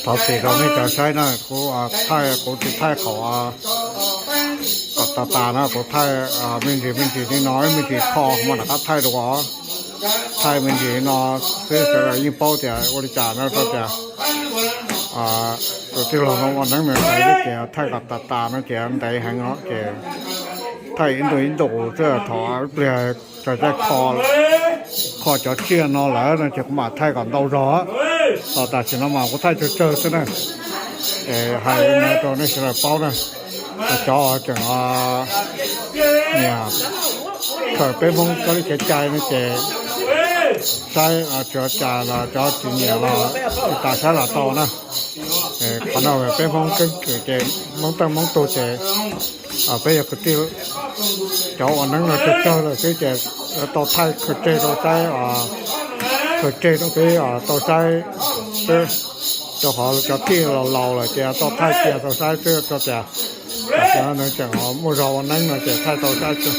Thov txim rau nej cov saib na, kuv thaij, kuv tsis thaij qhov kom tas tas na, kuv thaij me ntsis me ntsis li no, me ntsis kho mas rov qab thaij dua. Thaij me ntsis no xwb sawv daws yeej paub tias ua li cas no rau tias tus tij laug no ua neeb ntev ces thaij kom tas tas no ces ntev heev os ces thaij ib ntu ib ntu xwb, thaum ib pliag tso caij kho, kho cov tsiaj no lawm no ces kuv mam thaij kom ntau zog. Tam sim no mas kuv thaij tsawg tsawg xwb na. Es hais li no rau nej sawv daws paub na, cov tseem niam khaws peb Hmoob txoj li kev cai no ces saib tsis ua cas los cov tsis nyiam los tsis tas saib los tau na. Qhov no peb Hmoob keeb kwm ces Hmoob teej Hmoob tug ces peb yog kwv tij, cov ua neeb no tsawg tsawg lawm xwb ces tau thaij khaws tseg rau saib, khaws tseg rau peb tau saib xwb. Rau qhov cov tij laus laus lawm ces tau thaij cia tau saib xwb rau tias tam sim no tseem muaj zog ua neeb no ces thaij tau saib xwb.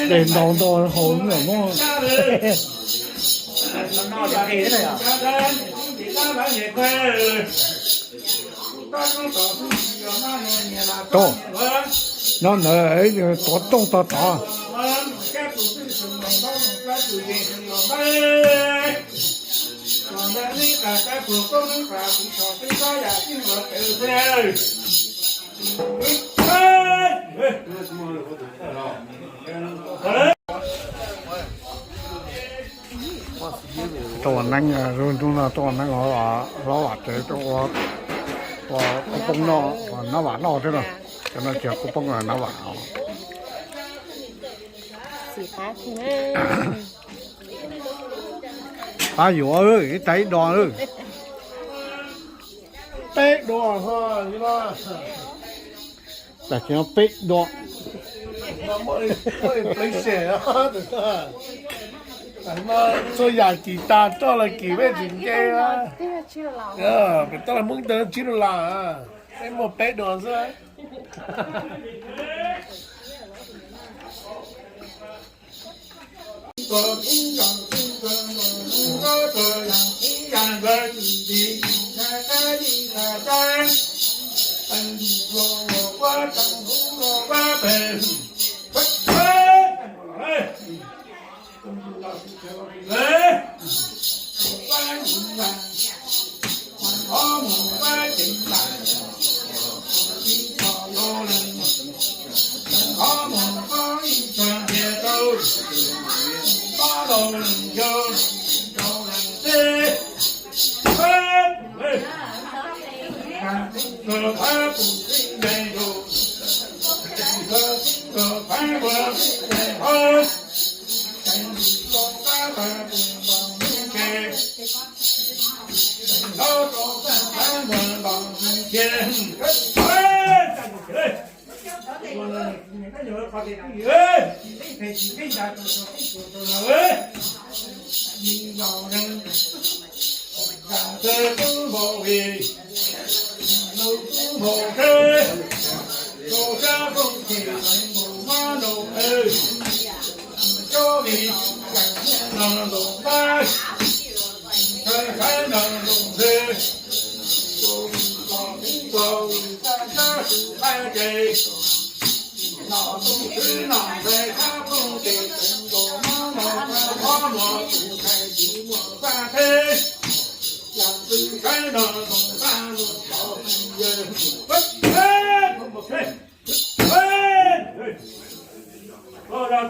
Dej ntau ntau hau no. Tod, nyob ntawd tuav rooj tog tod. Tuaj ua neeb, hnub no tuaj ua neeb hlob Vam tsev, tuaj ua kub poob noj, nab vam noj thiab no. Cov no ces kub poob nab vam. Pab yuav ib tag ib do. Peb do. Tam sim no peb do. Txhua yam kis tas roj los kis peb tsis nce. Peb toj los Hmoob ntawd tsib dollar, peb muaj peb do xwb.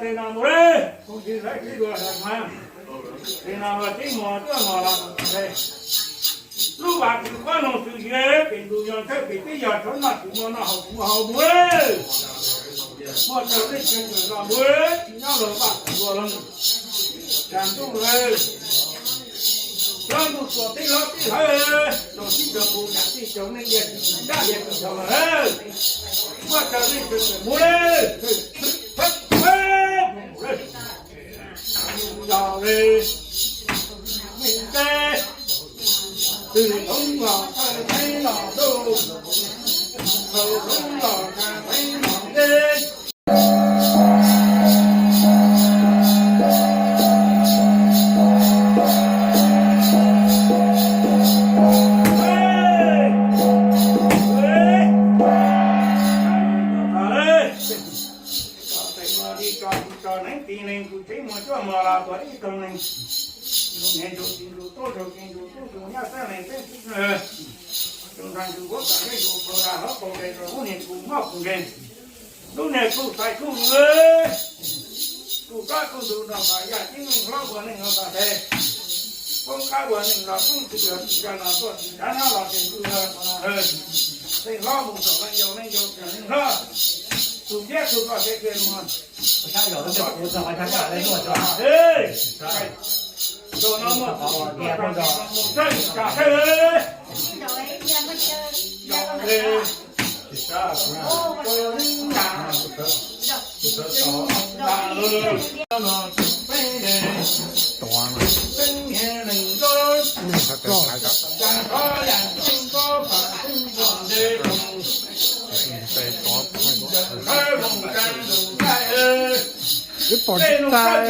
Tes no mus le, tes no los tib muag tuaj mos los tes. Lub vas kws qhuab noog tswv yim pem ntus yog thawj pem peb yog tshov noj kuv muaj noj haus kuv muaj haus mus le. Muaj raws leej twg los mus le, tsis nyob los vaj kuv los. Cas ntuj lawm, hlob ntuj txuas teb hlob teb hlawv, txuas tib rau mus yam tij caug neej yog tsis dab yog tsis txhaum lawm. Muaj raws leej twg mus le. Yog le, twg thoob los thawj theeb los ntuj, thawj thoob los thawj theeb los ntej. Tso neeb tis neeg kuv tsev muag cuaj mos los tuag ib tug neeg. Neeg ntsuag tsis ntsuag tub ntsuag kev ntsuag tub ntsuag nyab xab neeg peb tub ntsuag ntsuag ntsug huab kam zeb ntsuag phaus das hlob paus tes rau lub niag kuj mob kuj nkeeg. Lub niag kuj xais kuj nkeeg, kuj kab kuj ntug nrog pas yaj ceeb leej hlob ua neej los pas tes, poob qab ua neej los poob tsis yog tsis yog los tuaj tsis tsav nab los tes kuj yog, leej hlob mus txog leej yau leej yau txog leej hlob, tus thiab tus koj thiab kiag mus. Wb pom tsis tau.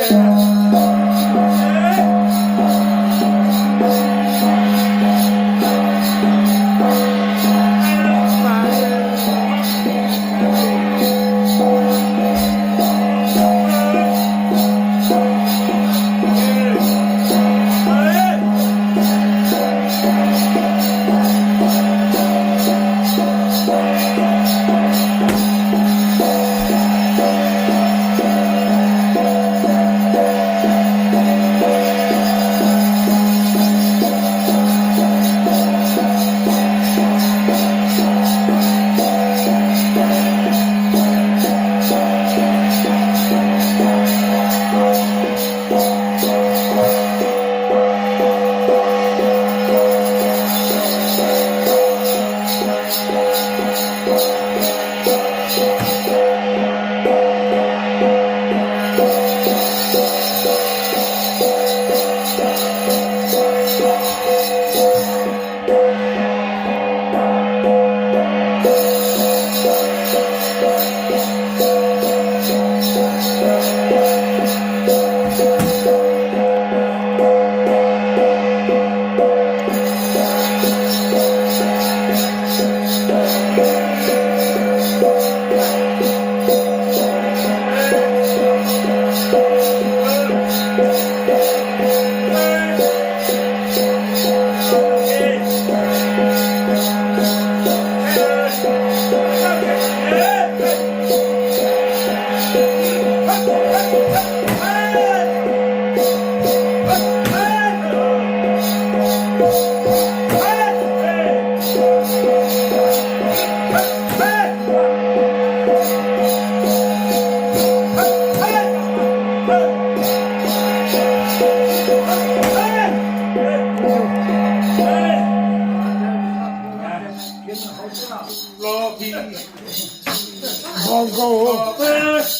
Npog nkaus,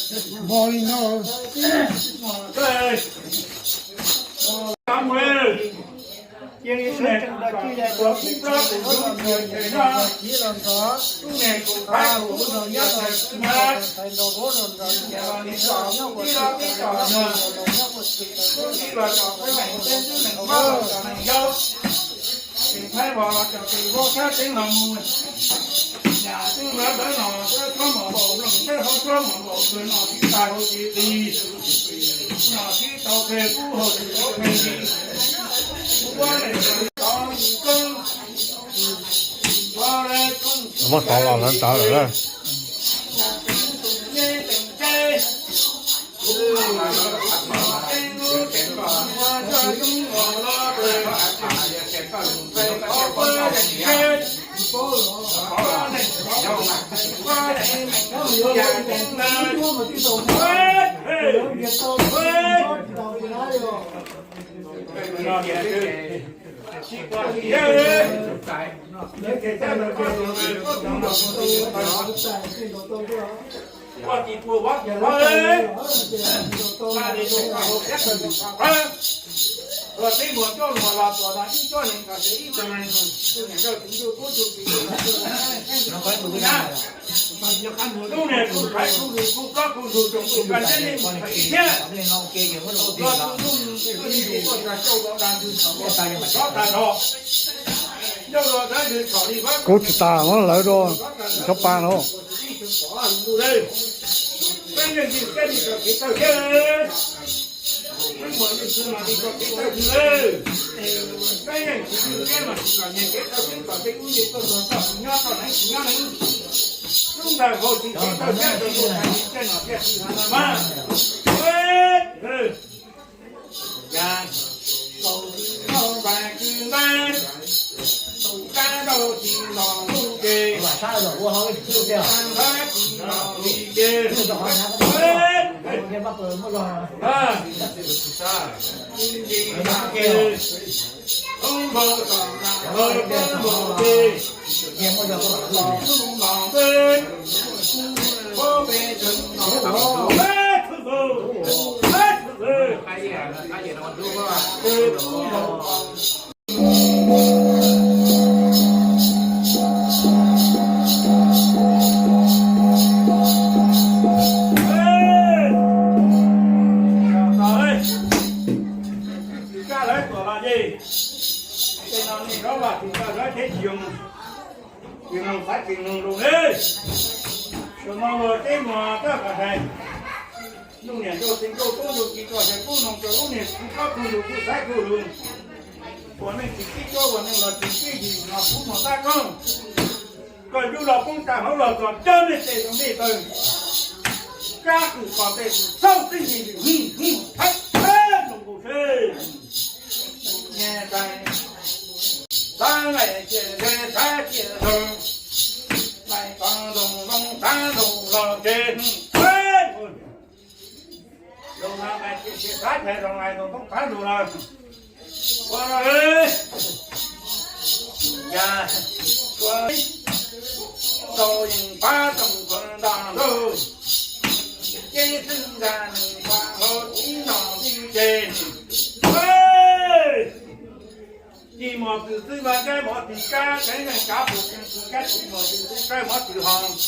npog li no. Cov txiv vauv thab teeb los mus, nyam tub lawv lawv no, txhob mus npaum leej teb hauv, txhob mus npaum kawg no, sib tag hauv tsis qis, no sib tau qe kub hau tsis tau qe li. Muab tov los lawv ntawd lawm. Ua tsis pua vov tsis vov, ua tsis muag coj muag los tuam no ib coj neeg kom ces ib tug neeg tus niam nrog tus ntuj kub tus tsis tus na. Lub niag kuj qaiv kuj lus kuj kob kuj lus tsoom kuj ka ntiab nej mus qhais ib thiab. Tus ntuj tus ntuj tus ntuj tus ntuj tus ntuj tus ntuj tus ntuj. Kuv tsis tas muab lawv rau cov pa no. Tsis no luag teb muag toj kom hais, lub niam nrauj txiv nrauj tub nrauj ci toj xyov kub noog rau lub niag kuj kob kuj lus kuj xaiv kuj lus. Ua neej tsis tib cuab ua neej los tsis tib yim no kuv muag tab koob. Koj yub los poob tag hauv los txog cov nej tes zoo nej taw, kab kwm qos tes txhaub tib yim hu hu thawb thawb zoo nkaus seb. Nyaj tais xav laim ciam ntshe xav ciam nroog, laim tov ntoos zoo xav ntoos los ces thawb. Zoo no mas cia xav thawb zoo lais ntoos toob thawb ntoos los. Ua no, yog ua tau yeej pab tsoom kawg nto ntuj, ces xwb nta nws pab hauv tib no tib ces. Ci mos txwm txwb vaj kab mov txwm kab, tseeb yeej kav pum tseeb txwm kab, ci mos txwm txwb kab mov txwm hos,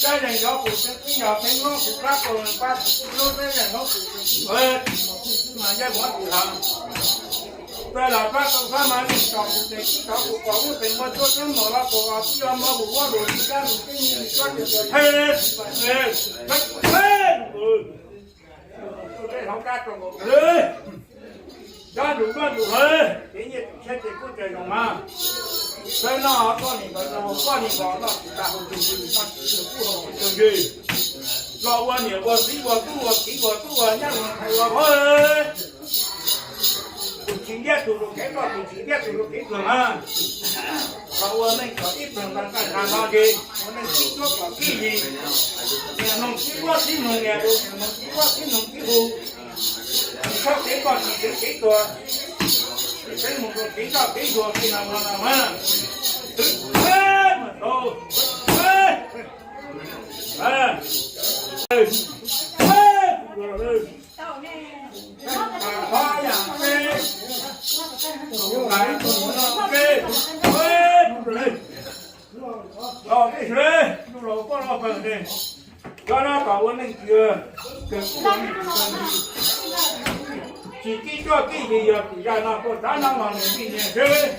kab yeej yov pum tseeb txwb yog peb noob txwm plab rau pab txwm txwb noob, tseeb yeej noob txwm txwm txwb hos, ci mos txwm txwb mas yeej mov txwm hos. Peb los pab tau sab mas yeej tsom pum tes txwb tov pum pom ub tes muaj cuab tseeb mos los pum os txwb yog mov pum muab lus txwm kab mus txwb nyi txwb txwb txwm txwm txwm txwm. Cov ntsum noj ntsum hawv, kev nyiaj txim siab ces kuj tseem zoo mas. Sawv noj koj nim nkaus, koj nim nkaus noj tsis tas hauv tug ntws, noj tsis tas kuj hauv tug ntws. Los ua niam ua txiv ua tub ua kiv ua tub ua nyab ua ntxhais ua vauv. Tus tsis ntiab tus rau kev noj, tus tsis ntiab tus rau kev tuag mas. Los ua neej kom ib txog nta nqaij nta no ces ua neej tib cuab kom tib yim. Niam noog tib muab tib noog niam hu, niam noog tib muab tib noog tib hu. Tsis txhob kev koj tsis kev kev tuag, tsis kev mus rau kev nroj kev ntuag kev no no no mas. Twb mas tau. Los peb sawv, ntuj los poj los pawg tes, cov no kom ua neej tsis kawg kuj ua neej tsis kawg, tsis tib cuab tib yig yog tim zaj no puag tsav no los nws txij niam seb.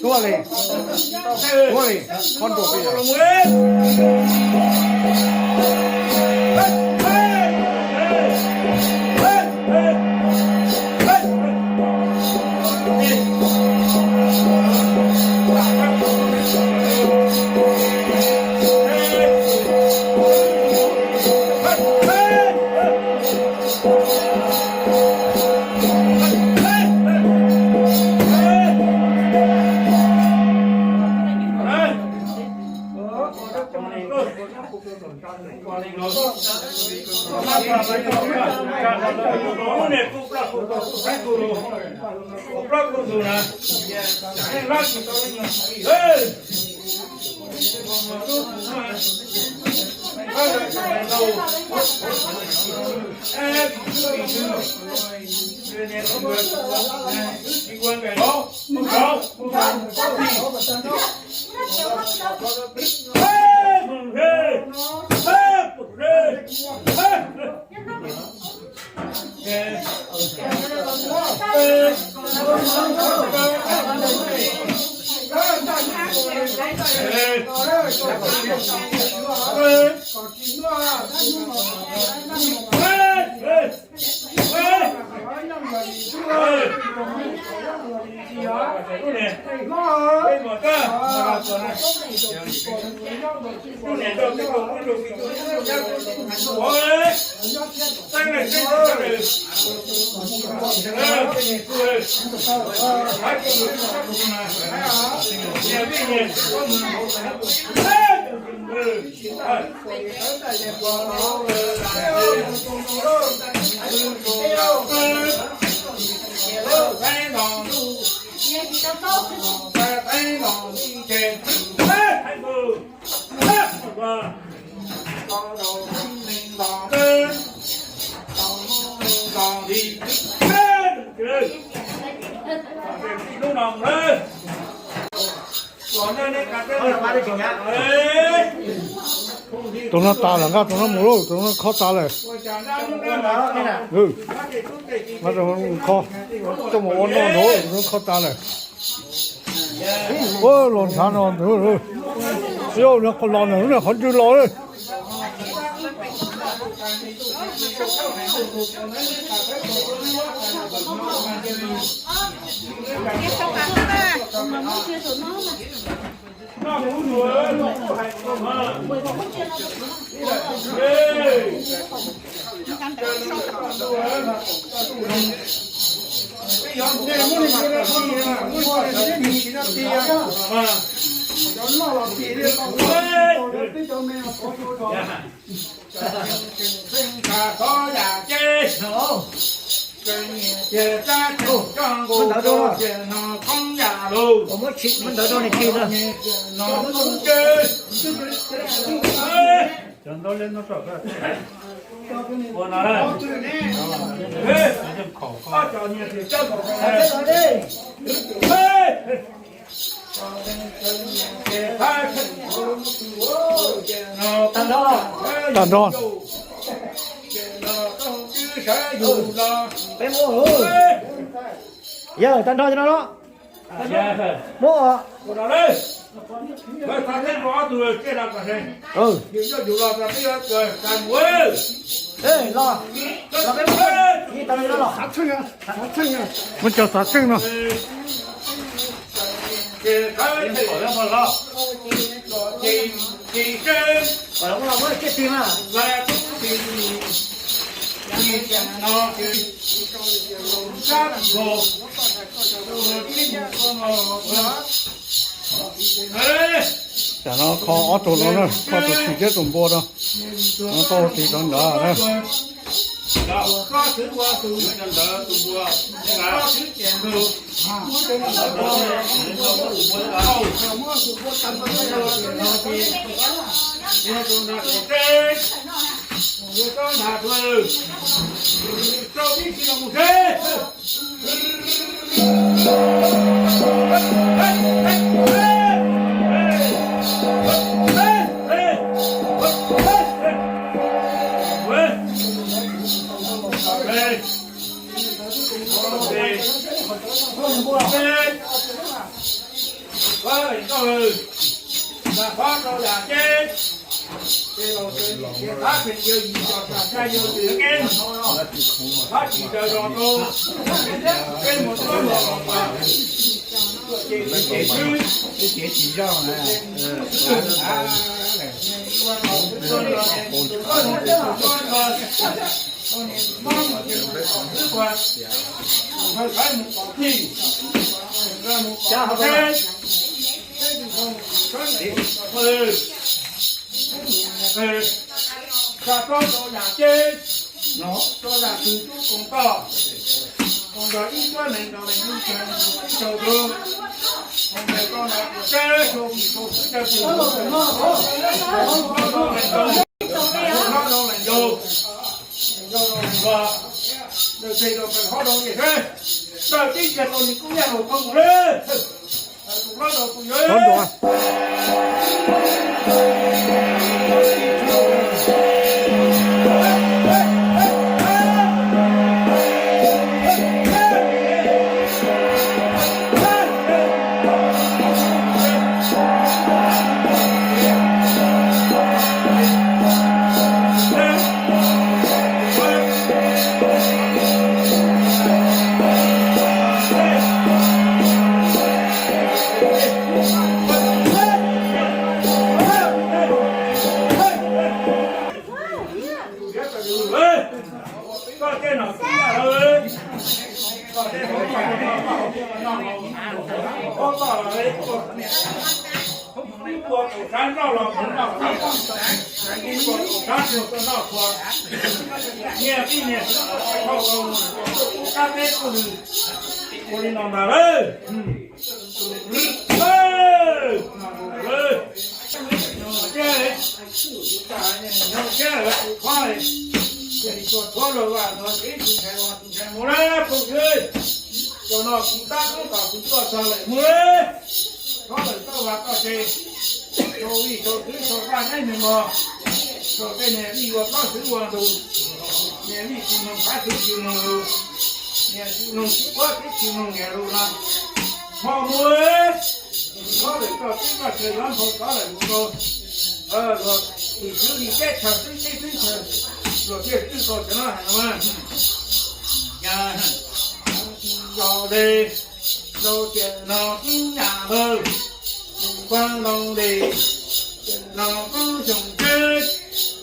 Tuaj li, tuaj li, koj nrog peb. Tus no tas lawm, nqa tus no mus lauj, tus no khob tas lawm. Nqa tus no khob, coj mus ua noj nrad, tus no khob tas lawm. Ua los ntshav no, los no qhov ntswg los. Muab ntawv rau, muab ntawv rau nws khi na. Tag nrho. Peb muab, yog tag nrho no los. Muab. Los, los peb muab, ib tag li no los. Muab cov xav tsheej no. Tam no kho ob tug no na, kho tus tshis thiab tus npua rau, no tau tis rau nrad na. Sa plaub rau yam ceb, rau yam twg tub koom toj, koom ntawm ib cuab nees nkaum leej lub tsev ib caug tug, koom ntawm rau ntawm kuv seb rau vim rau xwb caw twg, rau leej rau, rau leej rau, rau leej rau, rau leej rau, rau teg rau pes hov rau yej seb, tawm tib ntsiag rau nws kub yaj hauv thoob mus le. Ua li no ntag lauj. Thiab lawv tus qhov, cia li tuaj thuav luag vam nrog kev tus ntxhais los tus ntxhais mus lawm phooj ywg. Cov no kuv tab koob kom kuv tuaj txog lawm mus lawm. Thov lawm txoj vaj txoj se, rau vij rau txwv rau vaj neeb neeg mog, rau tej niag vij ua plaub txwv ua ntug, niag vij tsis mloog qab txwv tsis mloog lus, niag tsis mloog tsis quab txwv tsis mloog niam lus no, hmo mus. Thov lawm txoj txwv txoj chaw yuav nphau tov lawm mus rau luag tus xwb li teb chaws xwb teb xwb chaw. Luag thiaj txwj tau cov no hais no mas, yog li ntawd tiam no ib yam nkaus, mus pab ntaus ntes, tiam no kub xyoo tsib,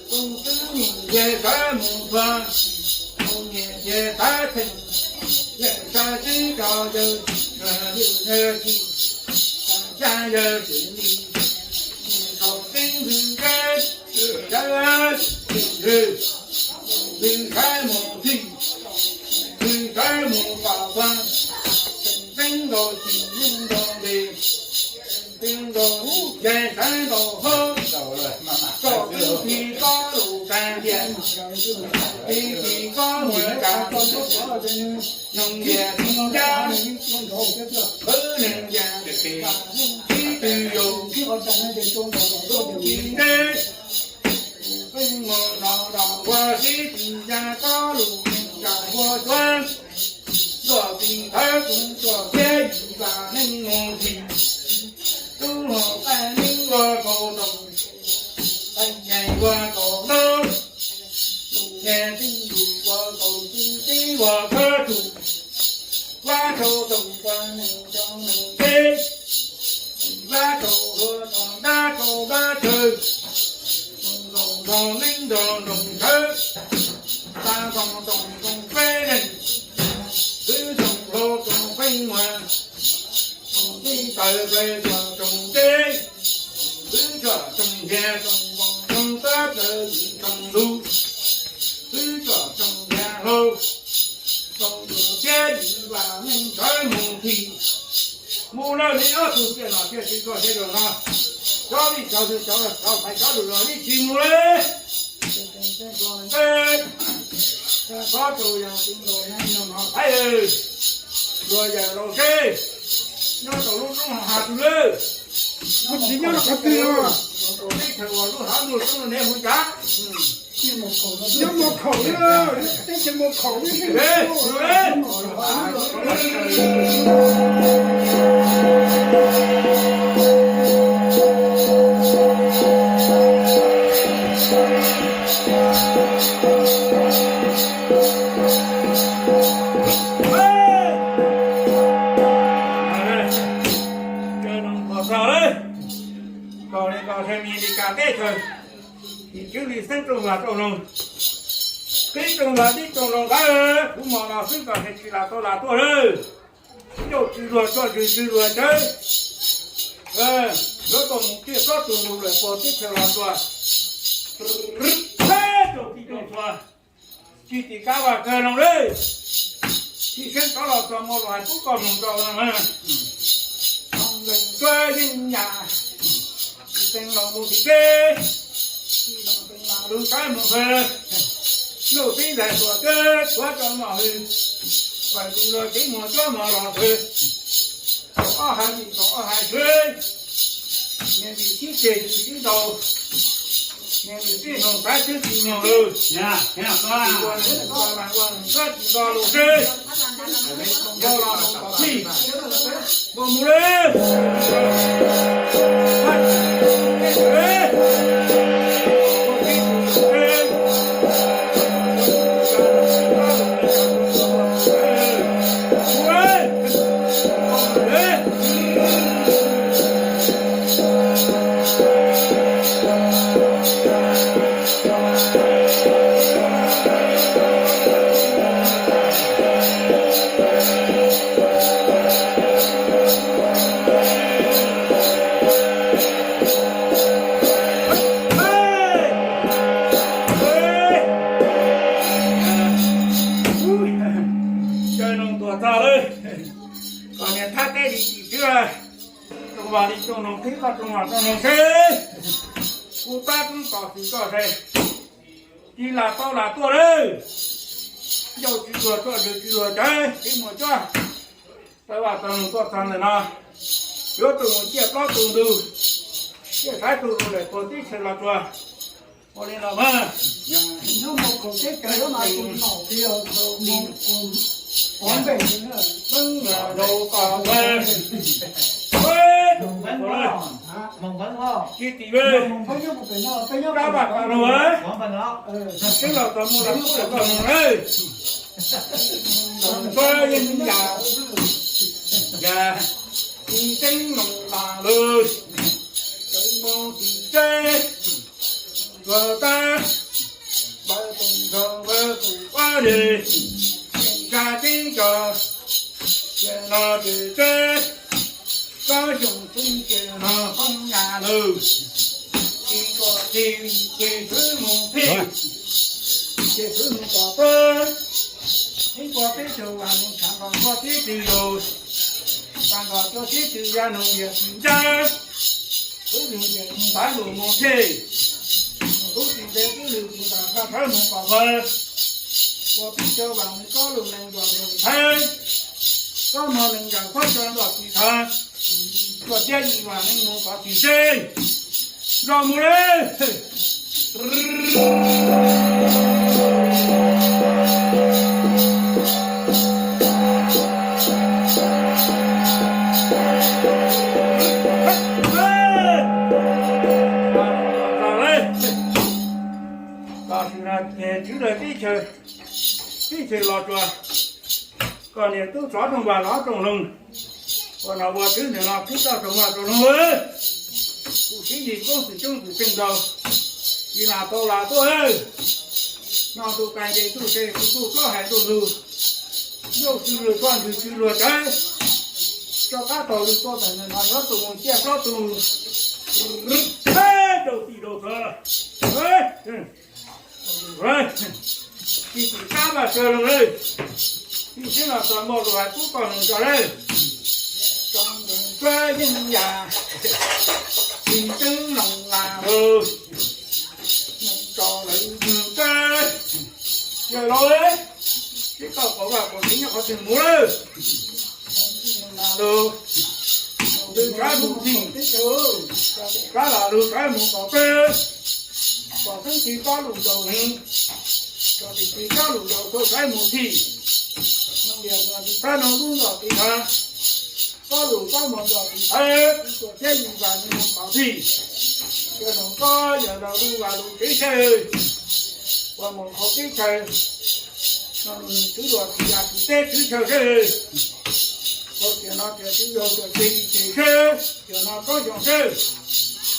kub twb mus nce sawv mus txog, mus nyiam nce sawv theem, yawm saib tib tso yawg, yawg tsis, xya yawg tsis li, thaum tib ntxwg ntseb, sawv tib ntxwg, ntxwg sawv mus txij, ntxwg sawv mus pam pam, teeb ntaus tsis yeej ntaus ntes, teeb ntaus nce sawv ntaus hauv, txoj tib tis kob lus tag tias, tib tis kob muag tas, noog tias tsis ncaj, qhwv neeg yam, tib twg yus, tub tsis ntev, pheej mus nov nrog ua sib tsis ncaj kob lus neeg tsa ua tuav, tuaj tsis thawv kuv tuaj thiab yus vam neej mus tsis, tub hau taj neeb ua kaus toom, taj nyais ua kaus ntaub, lus nyas tij lus ua kaus tij tib ua khawb tsuj, vab rau toom ua neeg rau neeg teb, vab rau hlua rau dab rau vab chaw, nroos nrog neeb nrog nroos khawb, tag nrho toom toom peb leeg, twb toom hlau toom pheej muag, toom tij taws plaws tsuas toom teb, twb tsuas toom ntiag toom npoo toom tab plaws yim toom ntug, twb tsuas toom ntiag hlau, toom ntug thiab yim vam neej sawv mus txij. Mus lawm li ob tug tiaj no thiaj tsis txog seb zaum no cov vij cov xwm cov cov faiv cov lus los yeej tsis mus li. Nyob rau yawg txiv nraug neej no no Thaib, luag yawm laus seb nyob rau lub roob Hauv Has twg lawm. Kuv txiv nyob rau qhov twg os? Teb chaws uas lub hav muaj roob no ne hu cas? Nyob Muas Khaum, teb chaws Muas Khaum. Txog lawm, kom li kom sawv Mes Li Kas teb chaws, tim tswv li xeeb rooj vag rooj loog, qib rooj vag qib rooj loog ntawd, kuv mos no xwb kom sawv tsis lam tau lam tuaj lawm. Ncauj tsw luag tsoj zws tsw luag cawv, yuav tau mus tiaj tsob tus ntug lawm puag teb chaws los txuas, rau tij rau txhua, tsis tim kab vaj kawg loo lawm. Tsis siab rov los txog mus los hais pub koj mloog rau. Nqees tuab yeej yam, tsis teev los mus tim teb, tsis teev los lug sab mus hawv, nuj tib ntais tuam teb tuav rau mom hwj, pais tus los tsev muag cuab mov los hawv, ob haiv vim nkaus ob haiv sub, niag vim sib ceg tsis sib ntaus, niag vim sib hloov tab twb tsis mloog lawm. Ua neeg ua mas ua neeg tab tsis nto lus seb, nto los mus kom txhij, npau mus li. Caw noog tuam txog lawm, kom niam thab teb li tim tswv, rooj vag li rooj noog, qhib qhov rooj vag rooj noog seb, kuv tab koob tos xwm txoj se, tsis lam tau lam tuaj lawm. Ncauj tsw luag tsoj zws tsw luag cawv tsev muag cuab, tawv vaj tawv loog tuaj txog ntawm no, yuav tus mus ciaj plaub tus ntug, ciaj saib tus ntug lawm puag teb chaws los txuas. Ua li los mas, nyob Muas Khaum teb chaws mas tus nom tias Muas Khaum, Muas Khaum npe, Hmoob Lauj kom npe, tus Hmoob Lauj. Ci tim ve, dab vaj koj nug, teb los tau muaj dab koj nug na. Txawj yeej yam, yam, tsis teeb noog tas lawm, txawm mus tim teb, tuag tab, npawg tus nrog npawg tus pab li, tsa teb tso, ces no ces teb, tsob xyoo xwb ces no poob yam lawm. Tsis kom tsis, ces xwb mus phem, ces xwb mus tom peb, ib puas peb caug vas mus tshav nkaus koj tib tsis yus, tshav nkaus koj tib tsis ya nug yam tsis ncaj, tub lwg ces mus npaj lus mus phem, tub tsis ntev tub lwg mus tas koj thawb mus tom peb, puas peb caug vas mus tsob lus neeg ntuas mus thawb, tsob hmo neeg yam khaub ncaws ntuas tsis thawb, tuaj thiab ib vas neeg mus tom tsis seb. Nrog mus li. Los sis no ces Tswv Lawg teb chaws, teb chaws Los Tsuas, koj niam tub tsov rooj vag los rooj loog, ua no ua twb ntawm no twb toj rooj vag rooj loog, kuv siv yim koob xwm coob xwm tseej ntau, tsis lam tau lam tuaj, no tus kais nce ntuj se kuv tuj tsob hais ntuj ntug, yauj tsw luag tsuag ntswg tsw luag tsawv, tso qab taug lw tuaj tawm ntawm no yuav tus mus ciaj plaub tug, rau tim rau txog. Tsis tim sab Vaj Tsawg Loog lawm, tib sib los txog muaj lus hais pub koj mus tso lawm. Tso ntsoov yeej yam, tsis teeb noog tas lawm, mus tso lawm mus teb. Yawg laus, sib tau qhov vaj qhov tsev nyob qhov twg mus lawm. Lus, lus sab mus txij, sab los lus sab mus tom peb, tom xeeb tsis tsob lus ntaus heev, tom tsis tsis tsob lus ntaus tau sab mus txij, tsis sab no lub ntaus tsis thawv, tsob lus tsob mus ntaus tsis thawv, tuam thiab yim vas mus tom txij, yawg laus koj yawg laus lub vas lus tsev sawb, uas mus hauv teb chaws, no nws twv luag tsis yam tsis teb twv chaw sawb, hauv tiam no tias twv luag tuam tsev tsev sawb, tiam no tsob xyoo sawb,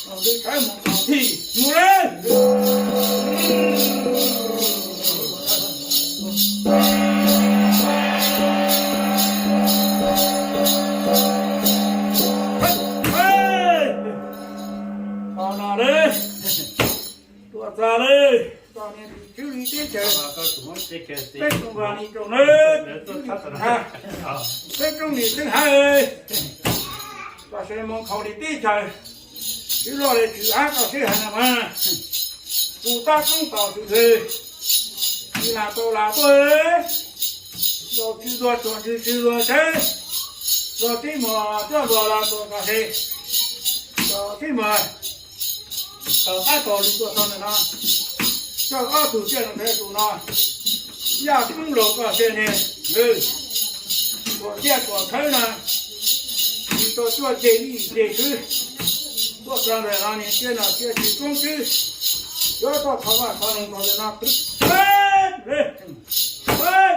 no twb sawv mus tom txij mus li. Qhov no li, tuaj txog li, txog niam txiv tswv li teb chaws, peb tsoom vaj li tsoom na, tswv li tsoom ha, peb tsoom li teb hav, koj seb mus khaus li teb chaws, tswv loj li tswv av koj seb hais no mas, kuv tab koob tos tswv twg, tsis lam tau lam tuaj, los tswv luag tsuag ntswg tswv luag teb, los tib muag coj luag los tuaj koj seb, los tib muag tawm qab taug lw tuaj txog ntawm no, coj ob tug tsiaj ntawm tus no, yaj koob laug koj seb ne, tuam tsiaj tuam khawb no, tsis tau cuaj ceg ib ceg xwb, tuaj txog ntawm no niam txiaj nom txiaj tsis koob xwb, yuav toj thov vaj thov loog txog ntawm no,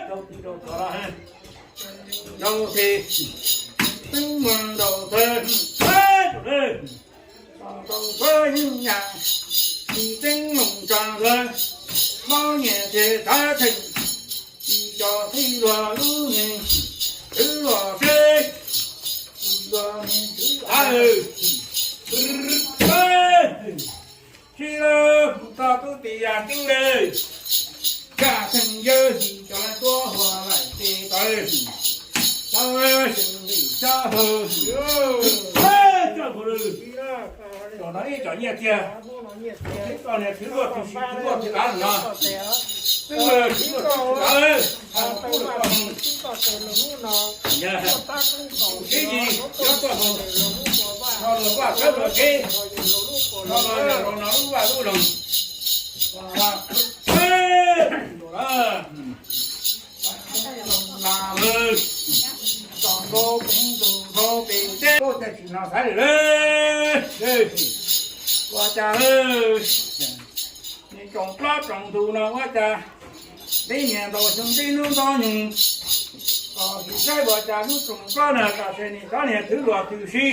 rau tij rau tod, rau tij, teeb meem ntaus tawv, tau txhawb yeej yam, tsis teeb meem tsa ntawv, mob nyiam ces txav theem, tsis cov txij luag lub neeg, twv luag seb, tsis luag neeg twv av. Tsis lawm, txog tub ti yas tub le, tsa theem yawg him cov tuab huas laim tes tawv, tawv xyoo lim sab hawg, tsa hauv lwm. Tom no ib com nyiaj txiag, tib toj niag khwv luaj tug si khwv luaj tug av no, twb khwv luaj tug av, tub lawm koj mus, sib yig yuav tuaj mus, no los vaj khawb luag tsev, no los yog los no lub vaj lub loog. Lam lawm, tom nkaus peev tus nkaus pem teb, tuaj Tej tsis hnov xaiv lawm, ua cas nws tsoom plaub tsoom ntug no ua cas tib niag ntaus xyoo tib hnub nto nyoog, kom sim saib ua cas lub tsoom plaub no tam sim nws txhob niag thwv luag thwm si,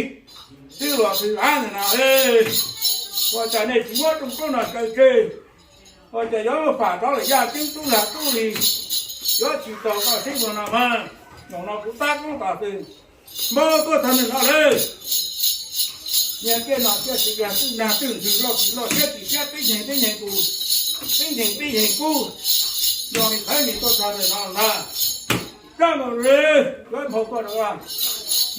thwv luag thwm av ntawm no. Ua cas nej tsis muab tsoom plaub no kaw tseg? Ua cas yuav fam rov lawm yaj ceeb tub lag tub li, yuav tsis tau koj sib ua no mas, zaum no kuv tab koob tom twg npab tuaj txog nws no lawm. Niag tiaj no tiaj tsis yog twj nag twj ntswg loj tsis loj siab tsis siab pib nyeeg pib nyeeg tus, pib nyeeg pib nyeeg kub, yog li thawb nyeeg tuaj txog nws no ntag. Coj mus li, yuav nphau tuaj rau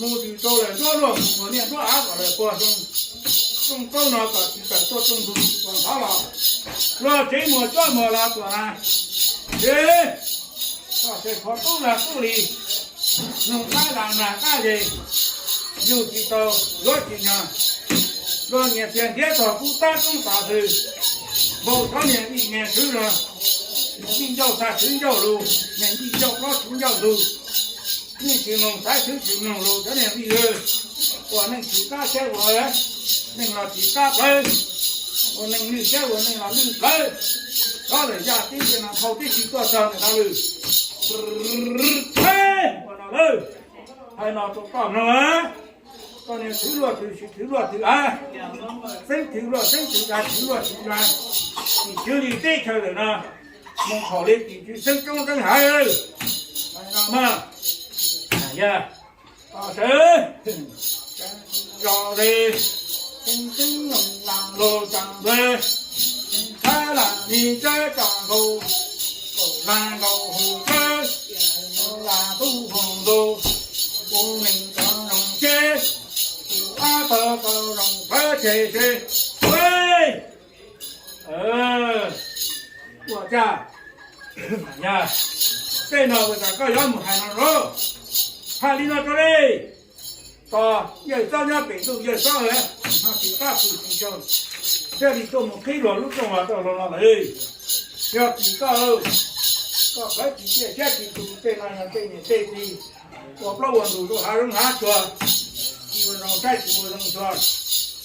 mus tsis tau lawm, nruab luaj mus ua niaj nruab av kom lawv puag xyoo, rooj plaub no kom tsis tawm tuaj rooj ntug tsis tuaj ntov los, luag tsev muag cob muag los tuaj na. Ces koj tseem qhov tub lag tub li, nug qab lag nag qab zes, yug tsis tau, yuav tsis nyog. Luag nyias tiag ntiav txog kuv tab koob tom twg, npau txhob niag vij niag txwv los, niag vij ncauj txha txwv ncauj lug, niag vij ncauj plaub txwv ncauj lug. Neej tsis mloog xaiv txwv tsis mloog lus cov niag vij, ua neej tsis qab siab ua neej los tsis qab plawv, ua neej lwj siab ua neej los lwj plawv. Txhob lawm yaj tib si no nphau tib si tuaj txog ntawm no lawm. Ua no lawm, hais no rau koj mloog, koj niag thwv luaj thwm si thwv luaj thwm av, xeeb thwv luaj xeeb thwm av thwv luaj thwm av, tim tswv li teb chaws lawm no, mus thaum li tim tswv xeeb coob xeeb haiv. Hais no mas, yog, tom sawv, zos li, xeeb xeeb loos las los tsaus ntuj, thab lam li tsawb tsom nkaus, kaum lag nkaus hauv tsawb, lam tub hauv nkaus, kuv neeg cov zoo seb, kuv ab tog tau zoo phawv tseg seb, ua cas, yog, tej no ua cas koj yuav mus hais no los? Hais li no rau li, tos yawg Txob nyob pem ntuj yawg Txob no tsis pab pw tsis tsaug, thiaj li tuaj mus qhib luag lub rooj los rau luag no lawm. Yog tim koj, koj khawv tsis tiaj siab tsis tus, tej no yog tej niam tej txiv ua plaub ua ntug rau hav zoov hav tsuag, tsis ua zoo saib tsis ua zoo tsuag,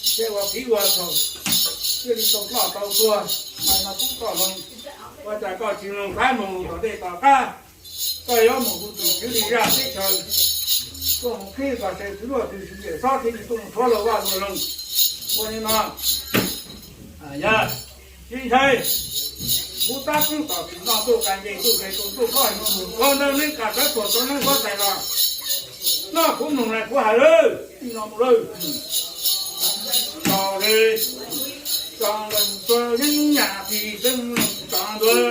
thiaj ua qhib ua tsaug, thiaj li tau ploj tau tuag. Hais no pub koj mloog, ua cas koj tsis mloog, pab mloog tom tej tom qab. Koj yuav mus hu tim tswv li zaj teb chaws, tuaj mus qhib kom sawv txwv luaj txwv si yawm Txob thiaj li tuaj mus rhuav luag vaj luag loog. Ua li no, yog, tsis ntshai, kuv tab koob tom tim no tuaj ka nce ntuj ke tus ntuj koj mus mus koj nrog neeb ka sawv tuag rau neeb huab tais los noj kuv mloog lais kuv hais lawm. Ib no mus lawm, tso li, tso leej txua yeeb yam tsis txeeb leej tso ntua,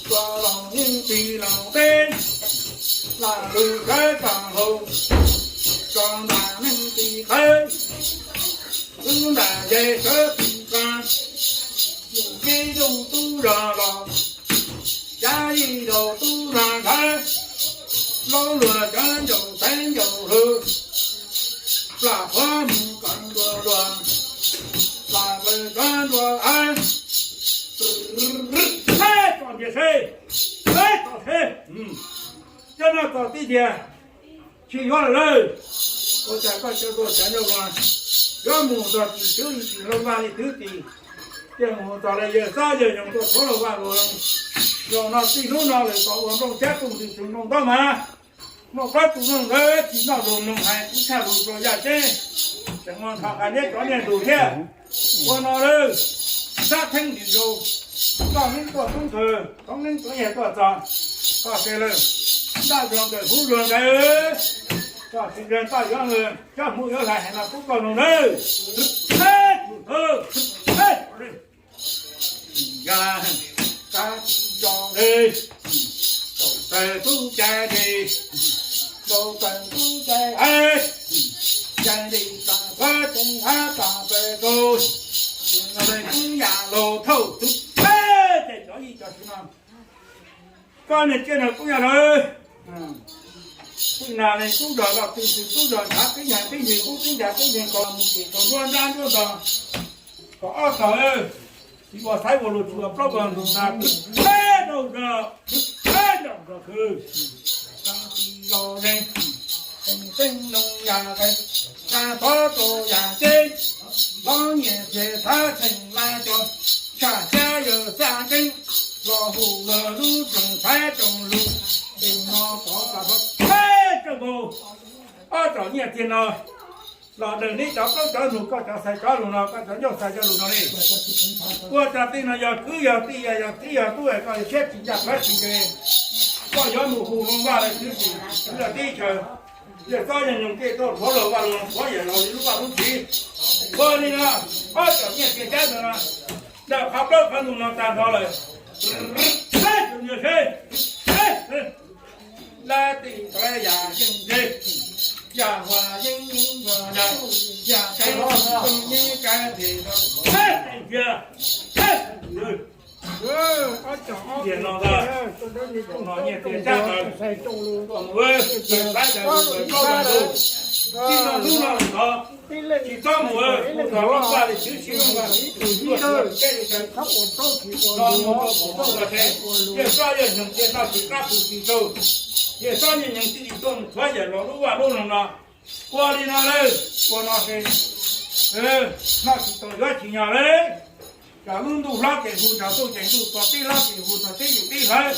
tso laus yeeb tsis laus teb, lam lug sawv tso hauv, tso ntas neeb tsis qhawv, lub ntas ze sawv tsis qab, yus kev yoog tub zog los, cav yij laus tub zog nthawv, laub luag cov ncaus xaiv ncaus hwv, plam phuav mus kom ntua luag, plam plaws cov ntua av, tso ntiag seb, tso seb, cov no txog tib tiag, tsis yuav lawm lawm. Ua cas koj cov ntua cov ncauj luag yuav mus txog tim twv li tim loog vaj li twv tim, thiaj mus txog li yawg Txob yawg Nyoog tuaj rhuav luag vaj luag loog. Zaum no txij hnub no lawm kom ua nplooj tsab tooj ntws txwv nplooj ntaub mas, nplooj plaub txwv nplooj ntawd tsis noj lus mloog hais kuv tshaj lus tsuas yaj ceeb, tseem ua nrho qas niab cov niag ntug thiab. Ua no lawm, sab theeb ntws zaus, koj neeb tuaj tub ntawd, toob neeb tuaj yag tuaj txog, koj se lawm, ntaj zuag nkawm hub zuag nkawd, koj tsis ntseeg koj yuav, cov hmuv yuav hlais heev no pub koj mloog nawb. Yog, kab tsis tso li, kaum tawg tub cai li, rau tawg tub cai hais, cai li tas pab tseeb hab tas pes rau, tub yam laug thauj tub, ces cov yij cov txiv no, koj niag tsiaj no tub yam laug, tub nas neeg tub zog los twg twg tub zog ntshav pib nyaag pib nyeeg kub pib ncav pib nyeeg kaus mus tim kaus nruab nrab nruab ntog, kaum ob tog, tsis ua xaiv ua lus tsis ua plaub ua ntug tas, thwb theb rau zog, thwb theb rau zog khwv, tsis los leej, Tseem tseeb noo yam qe, tsa thov rau yam teb, hlob nyiam ces thav tseem la cov, tshaj xyab yawg xaj nkeeb, los hu luag lub tsoom thaiv tsoom lus, es no tov ka thov theb tsoom nkaus, ob tsom nyiaj txiag no los daws neb cov plaub cov nus, koj cov xaiv cov lus no, koj cov ncauj xaiv cov lus no li. Ua cas tej no yog kwv yog tij, yog txiv yog tub es koj siab tsis ncaj plawv tsis nce, koj yuav mus hu hloov vaj lawm twb tsis kwv lawm teb chaws. Yawg Txob Nyoog Nyoog tej tuaj hluav los vaj los qhuav yam los li lub vaj lub tsev. Ua li no, ob tsom nyiaj txiag cab no, ntawm qhov plaub qhov nus no tag nrho lawm. Tus niag seb, lab tim tau yam yeej ntseg, yam huam yeej yeej npog yam, yam tseeb yeej kav phem, ntsia, tias no ntag, no nyiaj txiag cab ntawd, tuaj mus, tab cov lus kaub ntawd, tib no hnub no ntawd, tsis txhob mus, mus txog lub vaj li tshwv tsis muaj vaj li tshwv tuaj txog teb li tshwv, no mus rau pum toj vaj tse, Yawg Txob Nyoog Nyoog ces noj tsis qab pw tsis tsaug, Yawg Txob Nyoog Nyoog thiaj li tuaj mus qhuav yam los lub vaj lub loog no. Ua li no lawm, ua no ces noj tsis tau yuav tsis nyog lawm. Tsam lub ntuj hlob ces hu nrog ntuj, ces ntuj txog teb hlob ces hu txog teb yus teb hlawv,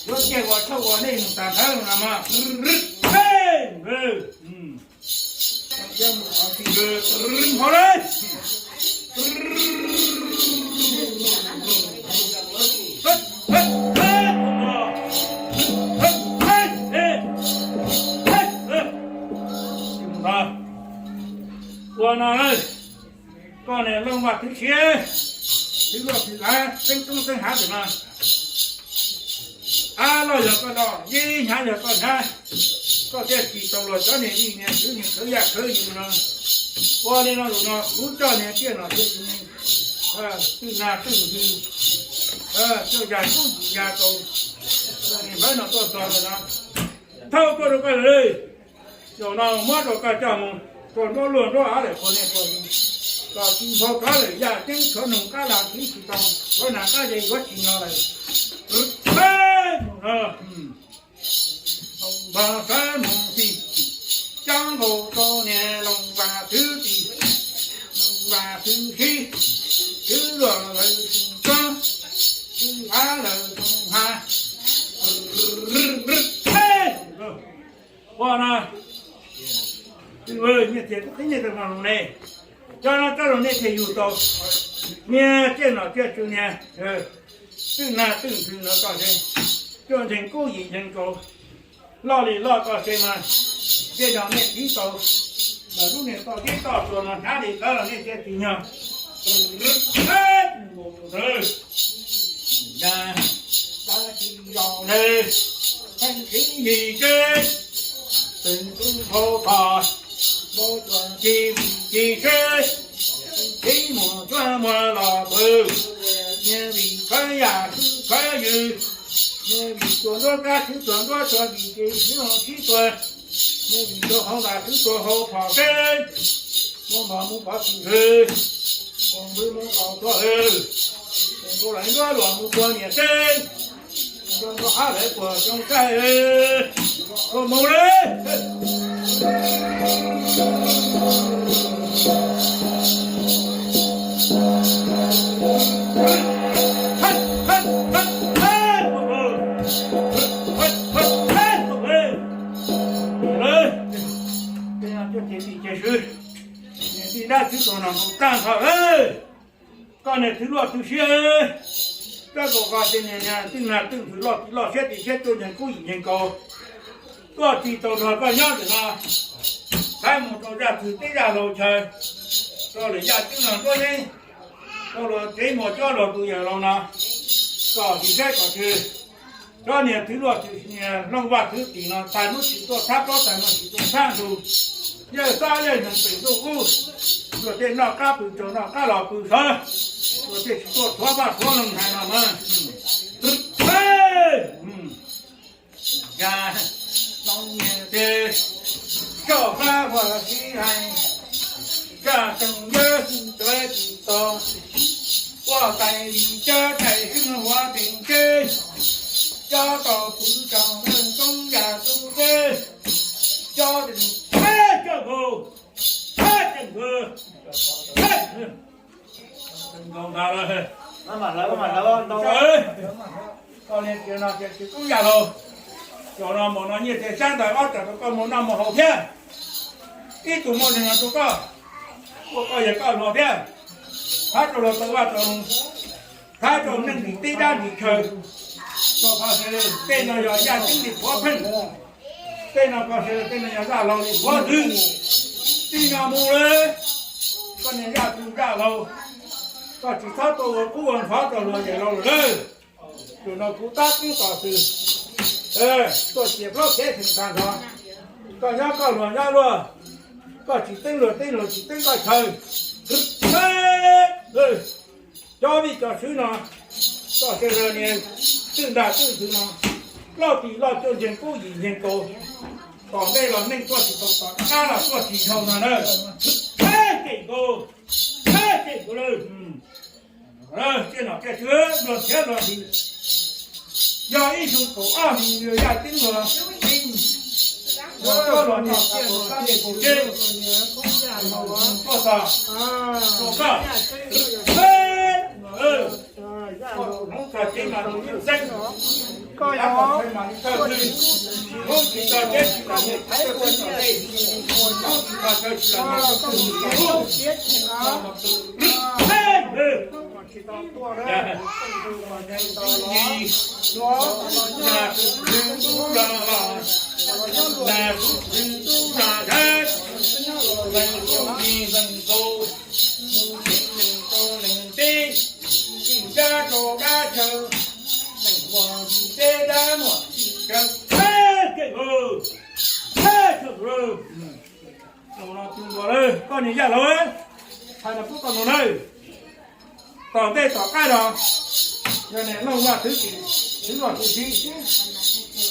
yuav ciaj ua tshauj ua nej mus tag nrho no mas, npawg, npawg, ua no, koj niag looj vaj twv siab, twv luaj twv lav, teeb toob teeb hav ntawm no, ab loj yog koj loj, yij hnyav yog koj hnyav, koj thiaj tsis tau los cov niag vij niag khwv niag khawv yaj khawv yus no. Ua li no lus no kuv coj niag tiaj no thiaj tsis, twj nag twj ntxwg, coj yas kub yas tau, niag hlawv no tuaj txog lawm no, thauj tuaj rau koj lawm. Zaum no muab rau koj coj mus rau nruab luag nruab av lawm puag nej puag, kom tsis nphau rov lawm, yaj ceeb tshuav noog qab lag tiv tsis tau, tshuav nas qab ze yuav tsis nyo lawm. Npog sawv mus txij, coj nkaus rau niag looj vaj twv tij, looj vaj twv sib, twv luaj lawm tsis txob, twv av lawm tsis hav. Ua no, nyiaj txiag qhib nyiaj txiag no ne, cov no coj los nej thiaj yug tau niag tsiaj nom tsiaj tswv niag twj nag twj ntxwg no toj se, cuaj ntseeg kub yim ntseeg kaus, loj li loj toj se mas, tej zaum nej tiv tau, lawm lub niag toj teb toj tsua no hnyav li kawg los nej thiaj tsis nyog. Tab sis zaum ntawd theej thib yim seb, twb tub hau phom, npau tsuas ci ci seb, thib muag cuab muag los pw, niag vim khawb yam khwb khawb ywg, niag vim tua nruab kab txhwb tua nruab tua vim ces sib hau sib tua, niag vim tua hau ntas txhwb tua hau phom seb, muaj mov mus pov txim hwv, mus pw mus kaus tuag hwv, mus nkaus lawv nruab luag mus tua niam seb, mus tua nruab qab lawv puas coob saib, mus mus li. Ces tij dab txwv tus no nkaus tag nrho lawm. Koj niag twv luaj twv siab, koj nkaus koj ces niag niag twj nag twj ntxwg loj tsis loj siab tsis siab cuaj ntseeg kub yim ntseeg kaus, tuaj tsis tau nrog koj nyob ntawm no, thaiv mus rau zaj txwg teb zaj laug chaw, rau lawm yaj ceeb no nruab yeeb, rau luag tsev muag cuab luag tus yawm laus no, kom tsis saib kom tsw. Cov niag twv luaj twv niag looj vaj twv tim no tag hnub tsis tuaj thab plaub tag hmo tsis tuaj thab ntug, yawg Xob Yawg Nyoog pem ntuj ub, luag tej noj qab pw tsaug noj qab los pw sawv, luag tej tsis tuaj rhuav vaj rhuav loog hais no mas. Yog hlob nyias tes, coj qab huam sib hais, zaj tseem yawg xwm txawv tsis tau, ua tais li cab tais xwb huav teem teb, coj tau pw tsaug leej koob yam tub teb, coj tes Koj niag txiv no ces tsis kub yam laus, zaum no mus no nyiaj txiag sab ntawd ob txawm rau koj mus noj mus haus thiab. Ib tug muaj neeg no rau koj, ua koj yawg koj hluas thiab, thab rau luag tau vaj tau loog, thab rau neej ntim teb dab ntim chaw. Koj pha sawv daws, tej no yog yaj ceeb li puav pheej, tej no koj sawv daws tej no yog zaj laug li puav ntwg. Txij no mus lawm, koj niag zaj tug zaj laug, koj tsis txhob tuaj ua qub ua ntxhov rau luag yawg laus lawm. Zaum no kuv tab koob tos xwb, tuaj cia plaub cev xeem tag nrho. Koj nyob koj luag nyob luag, koj tsis teeb luag teb luag tsis teeb koj chaw. Cov vij cov swb no, koj sawv daws niag twj ntaj twj ntxwv no, loj tis loj cuaj nceeg kub yim nceeg kaus, tom ntej los neej tuaj tsis tau tom qab los tuaj tsis dhau no na. Theb kev nkaus, theb kev nkaus lawm. Tsiaj nom tsiaj tswv luag thiab luag hlis, yog ib xyoo kaum ob hlis yog yaj ceeb luag, luag tuaj luag noj tsiaj luag tab li kaum cev, tuaj txog, tuaj txog, theb, koj tus hmoob txog cev mas tus yeej xeeb, koj yog mas li tawg twg, hmoob tsis txog cev tsis lam niam txheeb tuaj txog dej, hmoob tsis txog chaw tsis lam niam txheeb tuaj txog hmoob, theb, Koj niag yaj laus, hais no pub koj mus nawb. Tom ntej tom qab no, yog niag Looj Vaj Thwv Tim, Thwv Vaj Thwv Tim,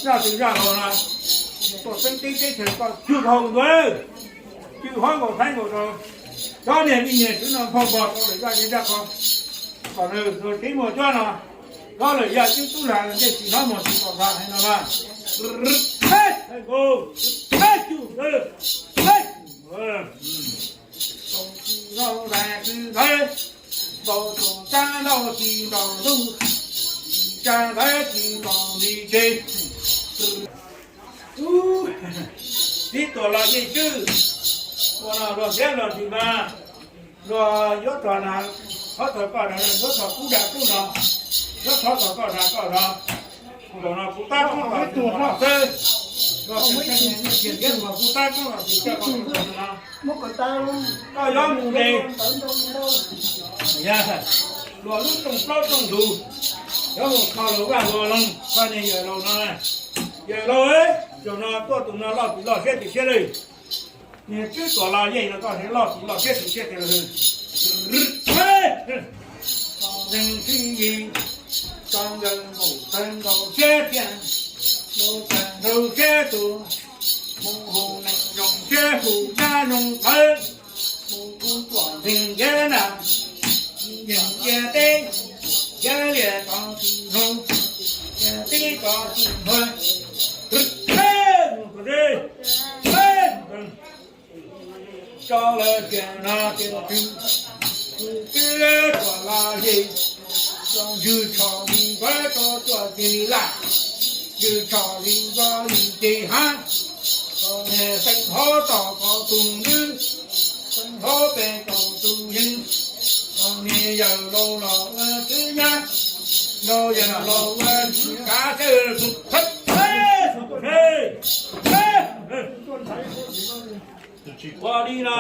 Vaj Thwv Vaj Laus no, tuaj xeeb teb teb chaws koj cug hau ntua, cug hov nkaus thaib nkaus rau, cov niag me nyuam twv no nphau npog rau lawm yaj yeeb yaj qho, kom nws kev muaj cuab no, cov lawm yaj tub tub lag ncej tsis hnov muag tsis pom npag hais no mas, theb nkaus, theb cug, theb, nkaus tsis nkaus ntawd, nkaus txoos txab ntaus tsis ntaus ntuj, tsis tsa ntawd tsis ntaus nti tseg. Tib tuam los yeej tswj, ua no luag thiab luag tsis mas, luag yuav rog na, thov txog koj na, yuav txog kub dag kub no, yuav thov txog koj na koj no. Zaum no kuv tab koob los tus no xwb, los tus thiab los tus thiab los tus no, koj yuav mus ne, luag lub rooj plaub rooj ntug, yuav mus kho luag vaj luag loog, koj niag yawm laus no, yawm laus, zaum no tuaj tus no loj tus loj siab tus siab lawm. Niag tswb tuam los yeej no koj loj tus loj siab tus siab tus lawm. Tso nkees sib yig, tso nkees nkaus tawv nkaus siab tiag, nkaus tawv nkaus siab tus, mus hu neeg zoo siab hu dab zoo tawv, mus kuv tuam nkeeg ntiav na, yeej cia teb, cia liam tod tsis hnub, cia teb tod tsis hnub. Tso lawv tias no tias twg, tus twb tuam los yig, tso ntswg tsho li npawg tso tuaj tig laj, ntswg tsho li npawg li tig hav, tso niag xeeb hov tso kom tus ntwg, xeeb hov pem kom tus yeeg, tso niag yawm laus los ua twb nyab, yawm laus los ua twb kav sawv tus thab thab. Ua li no,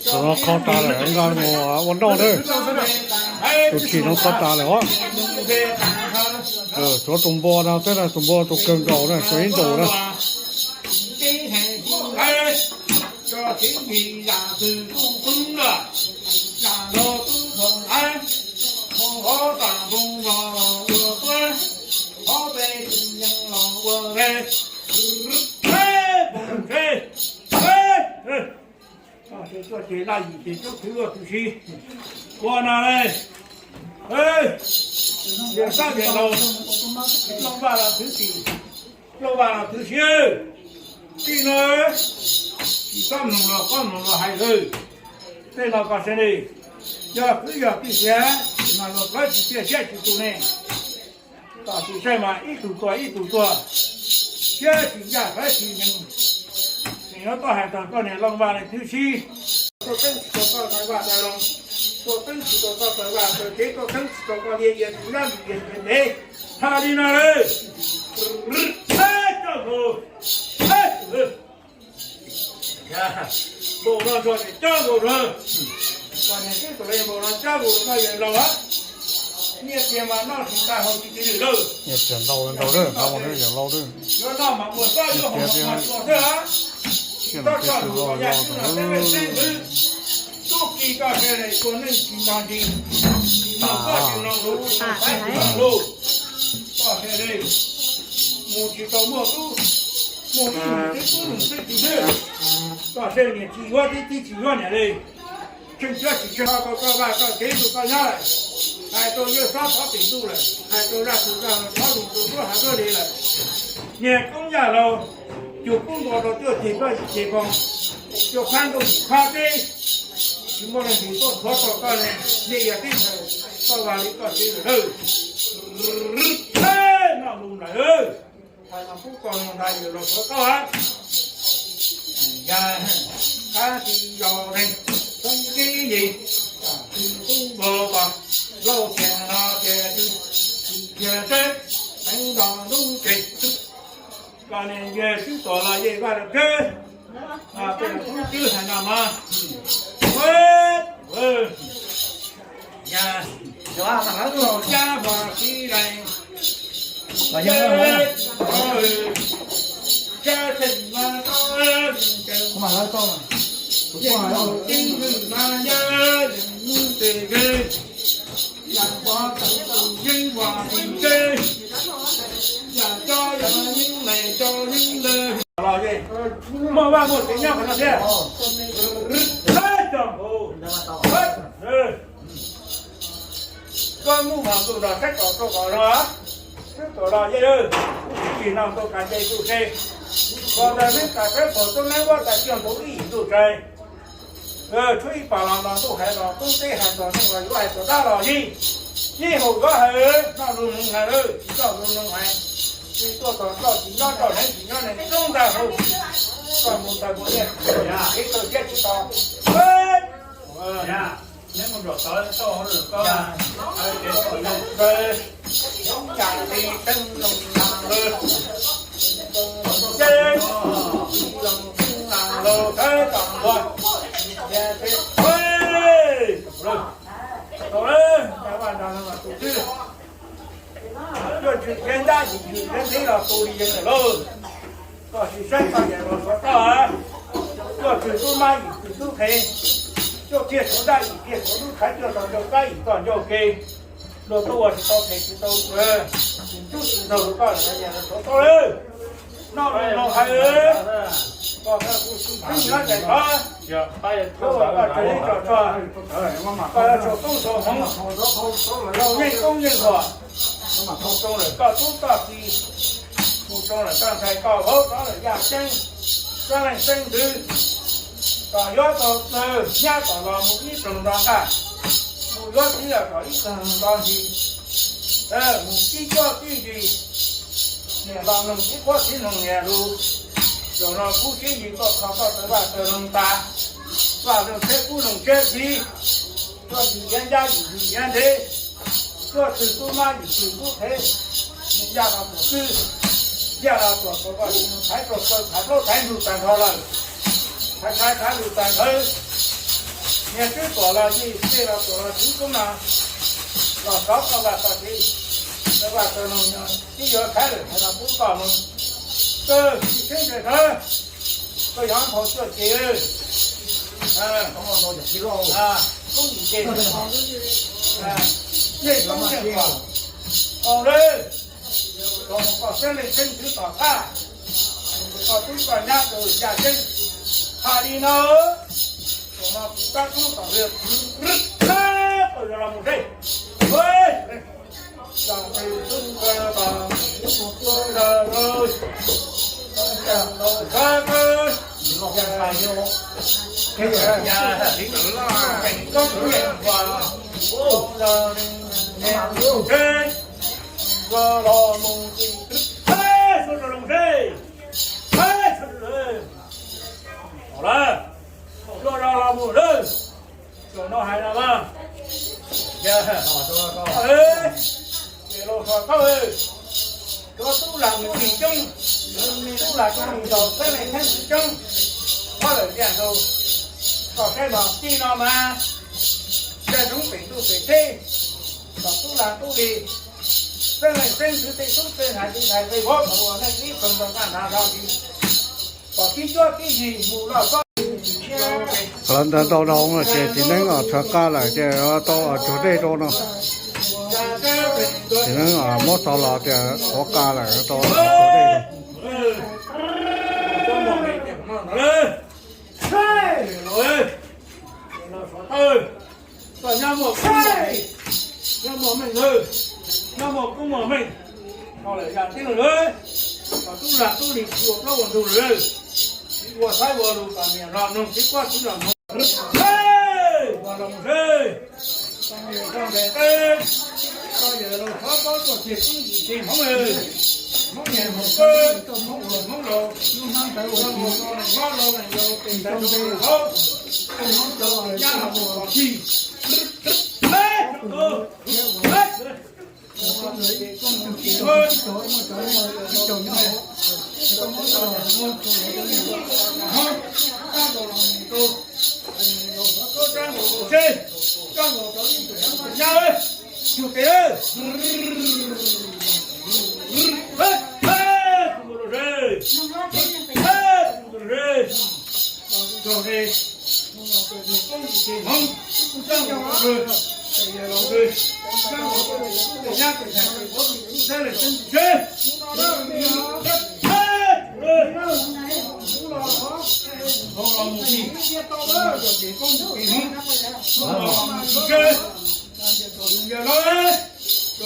tus no qhov tas lawm, nkag mus ua noj na. Tus tshis no qhov tas lawm os. Tshuav tus npo no xwb na, tus npo tus kawg nkaus na, tshuav ib ntus na. Tuaj ces laj yim ces coob twv luaj tus si. Ua no, yawm sab yawm laus, Looj Vaj los twv tim, Looj Vaj los twv siab. Tij no, Tsis txhob mloog los koj mloog los hais lawm. Tej no koj saib ne, yog kwv yog tij tiag mas luag plawv tsis tiaj siab tsis tu ne. Tam sim saib mas ib tug tuag ib tug tuag, siab tsis ncaj hlawv tsis yees. Tseem yuav tuaj hais txog koj niam Looj Vaj ne twb sib. Tuaj teeb tsis tau koj tawv vaj tawv loog, tuaj teeb tsis tau koj tawv vaj tawv tsev, tuaj teeb tsis tau koj lia ia tus nyab mus ia ntev ntev. Hais li no lawm, coj mus, npaum no ntsuag ces coj mus lawm. Koj niam tib tus li npaum no coj mus koj yawg laus a, nyiaj txiag mas noj tsis tag haus tsis tig lawm. Nyiaj txiag ntau ntau lawm, noj mas noj mas ua txob yuav haus mas ua xwb a. Tsis txhob coj mus rau yaj xwb los teeb leej xeeb ntxwv. Tub ki koj sawv daws ua neej tsis nco ntsis, tsis mloog koj tsis mloog lus, tsis mloog saib tsis mloog lus. Koj sawv daws mus tsis tau muaj tub, muaj tub mus xwb, tub mus xwb tsis xwb. Koj sawv daws niam tsis yuav tib tib tsis yuav niam li. Tsheej siab tsis tsheej ho rau koj vaj koj tsev tus koj nyob lawm, hais rau yawg xob thov pem ntuj lawm, hais rau zaj tus zaj no thov lus rau duab hav duab li lawm. Niag koob yaj laus, cug kub nto rau cuaj ceg koj yim ceg koog, cuaj phab nkauj yim phab teb, tsis muaj leej twg tuaj thov tau koj li, nej yog tib neeg koj vaj li koj tsev lawm. Noj lus lawm, hais no pub koj no nrad yawg laus thov koj. Yog qab tsis yog neeg, tub tib yig, tub npau pas, lauj tias no tias twg, tsis kiag teb, teev nto lub tsev. Koj niam yawg Tswb Tuam los yej Vaj Rau Khwb, tej tub twb hais no mas, yog cab mas tib leeg, cab tseem mas tau, ceeb hwm mas yog yeej mus tes ke, yam pov tawm tus yeeb vam tus teb, yam coj yog yeeb lees coj yeeb lees. Los muaj vaj muaj tsev nyob qhov no thiab. Cog nkaus. Koj mus mas ntuj nrog saib tom rau kom zoo, Tswb Tuam los yej lawm, tsis no tau kas nce tub se, ko ntawd neb tas peb pom tub neb ua tas cog nkaus ib yim ntuj tsaig. Tshuav ib pas los los ntuj hais los tub teb hais txog neeg los yuav hais txog dab los yig, yij haum yuav hais, noj lus mloog hais, tsis noj lus mloog hais, tsis tuaj txog koj tsis nyob rau neeg tsis nyob neeg roob ntag hauv, koj mus tawg mus niaj, kev tawg siab tsis tau. Neb mus nram tod tau hauv lwm koj, hais kev kom neeg tawg, yam li teeb loo nas lawm, ces loo tub nas lawm thawb tom npua, ces tau lawm, tau lawm, vaj no mas tus twg tuaj tshwm khiav ntab yim yim khiav ntxiv los tu li yeej lawm lauj. Koj sim saib koj yam los suav toj, tuaj tshwm tub mab yim tshwm tub qhe, tuaj kiag suav ntab yim kiag suav tub qhe, tuaj tau ncauj kab yim txoj ncauj ke, luag tuaj ua tsis tau phem tsis tau, tsis ntub tsis ntaug rau koj lawm, yam los suav toj lawm. Noj lus mloog hais, koj txhob kuv xwm txheej nyob tais tod, yuav ua koj tsaug zeb tsaug tsuag, koj yuav tsaug tub tsaug hmoov, tsaug yeej koob yeej huam, koj tub txoj kev mus zoo lawm txoj ntxhais, koj vauv rov lawm yaj ceeb, txheej leej xeeb ntxwv, kom yuav tau txawg nyab kom los mus ib rooj nto nqaj, mus yuav txiv los kom ib rooj nto ntsis, mus tib cuab tib yig, niam los mloog txiv quab txiv mloog niam lus, zaum no kub tib yig tuaj kho koj tawv vaj tawv loog tas, vaj loog tsheb kub loog tsheb txiv, tuaj yim yav ncab yim yim yav ntev, tuaj tshwm tub mab yim tshwm tub qhe, yaj los tuam xwb, yaj los tuam tuam koj tsis mus thaiv rau kaw thaiv plaub thaiv ntug tag nrho lawm, thaiv thaiv thaiv lus tag nrho. Niag Tswb Tuam los yej, tej los tuam los txiv koob no los xov koj vaj koj tsev, koj vaj koj noog, twb yuav thaiv lawm hais no pub koj mus, koj tsis txheeb ntse thawb, koj yog nphau cuaj ces, koob yim ces, nej koob nej huam, oo lawm, koj mus koj xeeb leej xeeb ntxwv tom qab, koj tub koj nyab rau yaj ceeb, hais li no, zaum no kuv tab kub tom tau los mus seb. Los, los mus lawm. Zaum no hais no mas, ces laus Suav Thaub, cov tub lam mus tsis coob, tub lam coob mus ntaus xeeb leej xeeb ntxwv coob, pab lawm tiag nkaus. Koj saib mas txij no mas, zaj zoov pem ntuj pem teb, kom tub lam tub li, xeeb leej xeeb ntxwv tej tub tej ntxhais tej ntxhais tej vauv thaum uas nej ib txog nrog ntaj nrad zog li, kom tib cuab tib yig mus loj txob. Lawv ntawd ntau dhau no ces txiv neeb os rov qab lawm ces tau cuag dej rau no. Txiv neeb os muab tau los tias qhuav qa lawm tau cuag dej rau. Koj nyob muaj koob muaj meej, nyob muaj koob muaj meej, no lawm yam tib lawm, kom tub lag tub li tsis ua plaub ua ntug lawm, tsis ua saib ua lus kom niam hluas mloog txiv quab txiv los mloog. Ua los mus seb, koj ntes teb, koj yawm laus thov paub tuaj tiag tub yim tiag Hmoob, Hmoob niam Hmoob txiv, Hmoob ua Hmoob laus, Hmoob laus neej laus pem tais laus hauv, Hmoob cov nyab los mus kom txhij. Yog no, tus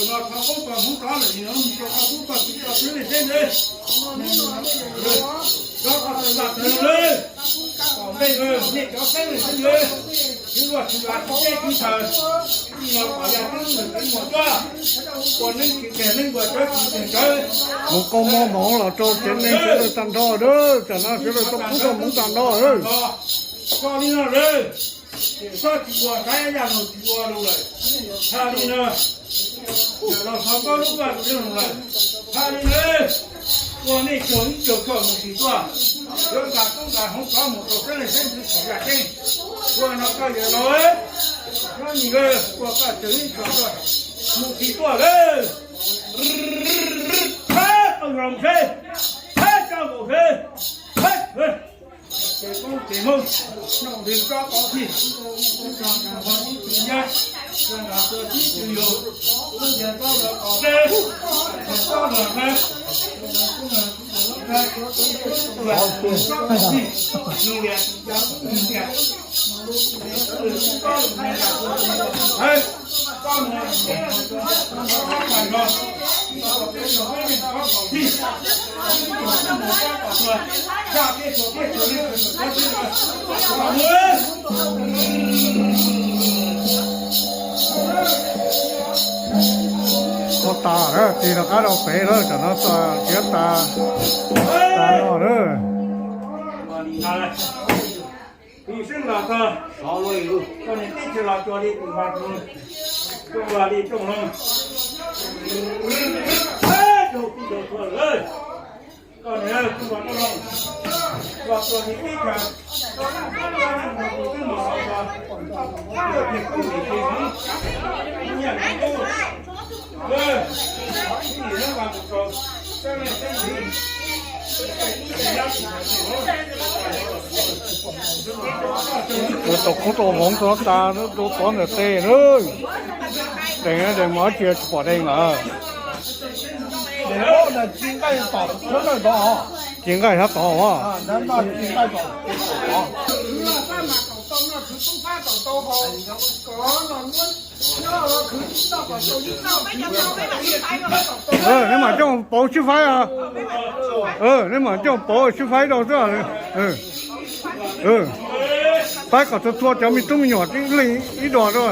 no thov pub tau Hmoob rov lawm, mus rau qhov pub tau txiv tau tub li teb ntawd. Rov qhov txawv lam txawv lawm, kom npej nej cov xeeb leej xeeb ntxwv, tsis luag tsis lam tsis teb tsis chaws, tij laug kom yog tub ntxawg tub muam tuaj, ua neeb tsis keg neeb ua tsawv tsis keg tsawv. Mus koob muab hmoov los rau tsev neeg sawv daws tag nrho lawm, tam no sawv daws tau pub tau hmoov tag nrho lawm. Tso li no lawm, ces txhob tsis ua saib yaj laug tsis ua lus lawm. Tha li no, yawm laus thov paub lub vaj lub loog lawm. Tha li no, ua nej tsaug ib tsaug tshua mus tsis tuaj, yuav nqa koob nqa hmoov rov mus rau xeeb leej xeeb ntxwv txhua yam tseeb. Ua no koj yawm laus, nyob nws ua koj tsaug ib tsaug tshua mus tsis tuaj lawm. Hab tau yog mus seb, hab tso nkaus seb, hab. Ces koob ces Hmoob, noj nws tsob qov tij, tub tso nrag hov ib tug nyab, tso nrag tua tib tug yug, tub yog tsob log qov seb, tsob log seb, tsob qov tij, nug lias tsis ca tub nug lias. Ua tas lawm, tig rov qab rau pem lawm, tam no tas thiab tas, tas no lawm. Tus sib los txog, koj niam teb chaws los tsuas li tus mas tus, tsuas li rooj hloov, rau tij rau txhua lawm. Koj niam tij los tsuas li teb chaws, koj niam tus twb mus los txog, koj tiag koob tiag tiag heev, nyiaj koob. Tau koob tau hmoov tau tas rau tod ntawm tes na. Deeg deeg mov cia tsis pom deeg lawm. Ci nqaij sab tod. Neb mam coj pauv sib faib os. Neb mam coj pauv sib faib rau xwb. Pab kom txhua txhua cov me tub me nyuam tib leeg ib dos rau.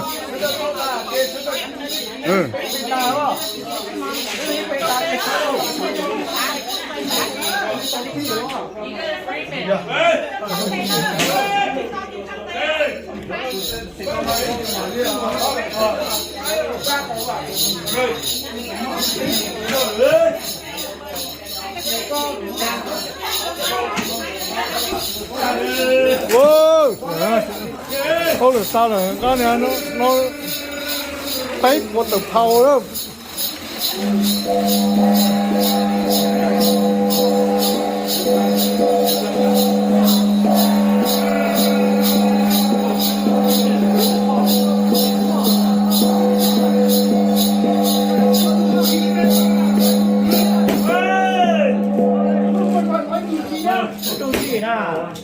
Hauj lwm tau lawm, nqa no peb puas tawm phau lawm.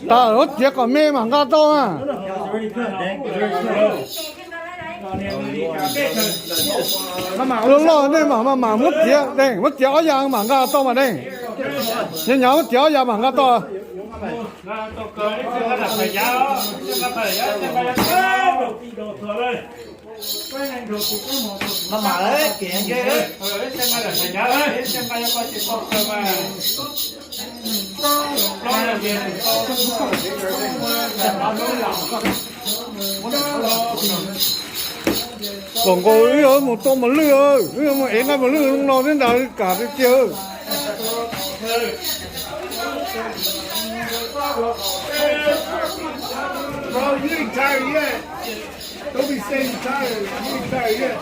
Tas, muab txiav kom me mam nqa tau na. Loj loj nej mam mam mam muab txiav, muab txiav ob yav mam nqa tau mas ne. Nyob nyob muab txiav ob yav mam nqa tau. Kom nkaus wb yuav mus tua mos lwj, wb yuav mus ev nqaij mos lwj no thiab ntag, kam tiag tiag. Bro, you ain't tired yet. Don't be saying you tired. You ain't tired yet.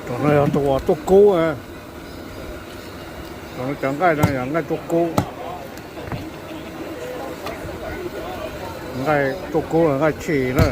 Cov no yog tus uas tuaj kub, cov nqaij no yog nqaij tuaj kub, nqaij tuaj kub, nqaij tshis na.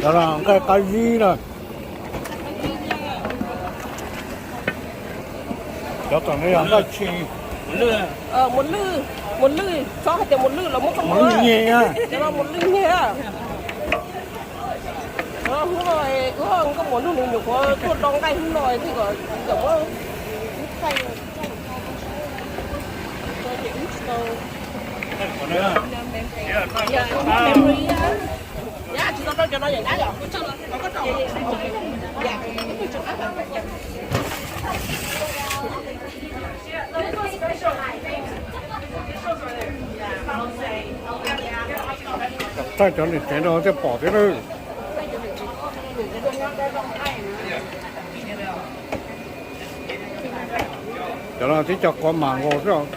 Cov no nqaij qab zib na. Cov tom no yog nqaij tshis. Mus lwj, mus lwj, txhob hais tias mus lwj los muab koj mus lwj nyeg, cov no mus lwj nyeg. Hnub no wb nkauj muam nug nws nyuam qhuav tuaj do nqaij hnub no thiaj kom txawm muab thaij. Thaij cov niam tsev no thiaj pom thiab lawm. Cov no tib co quav mas nkaus xwb.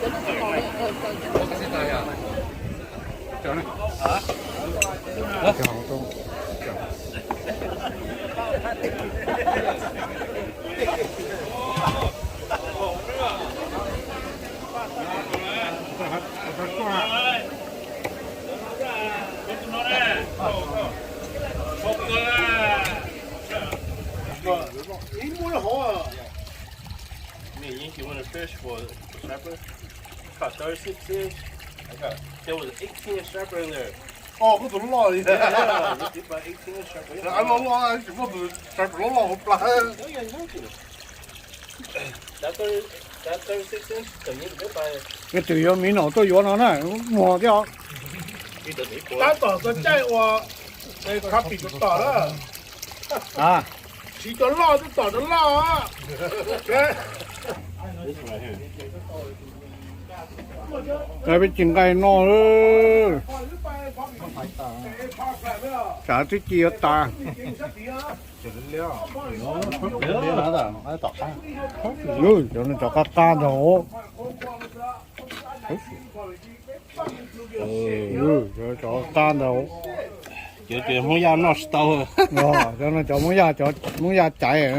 Man, you think you want to fish for, for snapper? Caught thirty-six inch. I got, there was an eighteen inch snapper in there. Oh, koj tus loj li. Yeah, yeah, this is about eighteen inch snapper. Loj loj, tsis muaj tus snapper loj loj hauv plab. Oh, yeah, exactly. That thirty, that thirty-six inch, the mean, they're buying. Koj twb yuav miv nom tuaj yuav no na, muag thiab. Tab tom txog caij uas crappie tom tom na. Siv cov loj twb tom cov loj. Nqaij peb tsis nqaij no, tsam twb ci yuav tas. Cov no cov qab qab ntag. Cov qab ntag. Cov Hmoob Yaj noj tsis tau. Cov no cov Hmoob Yaj, cov Hmoob Yaj caiv.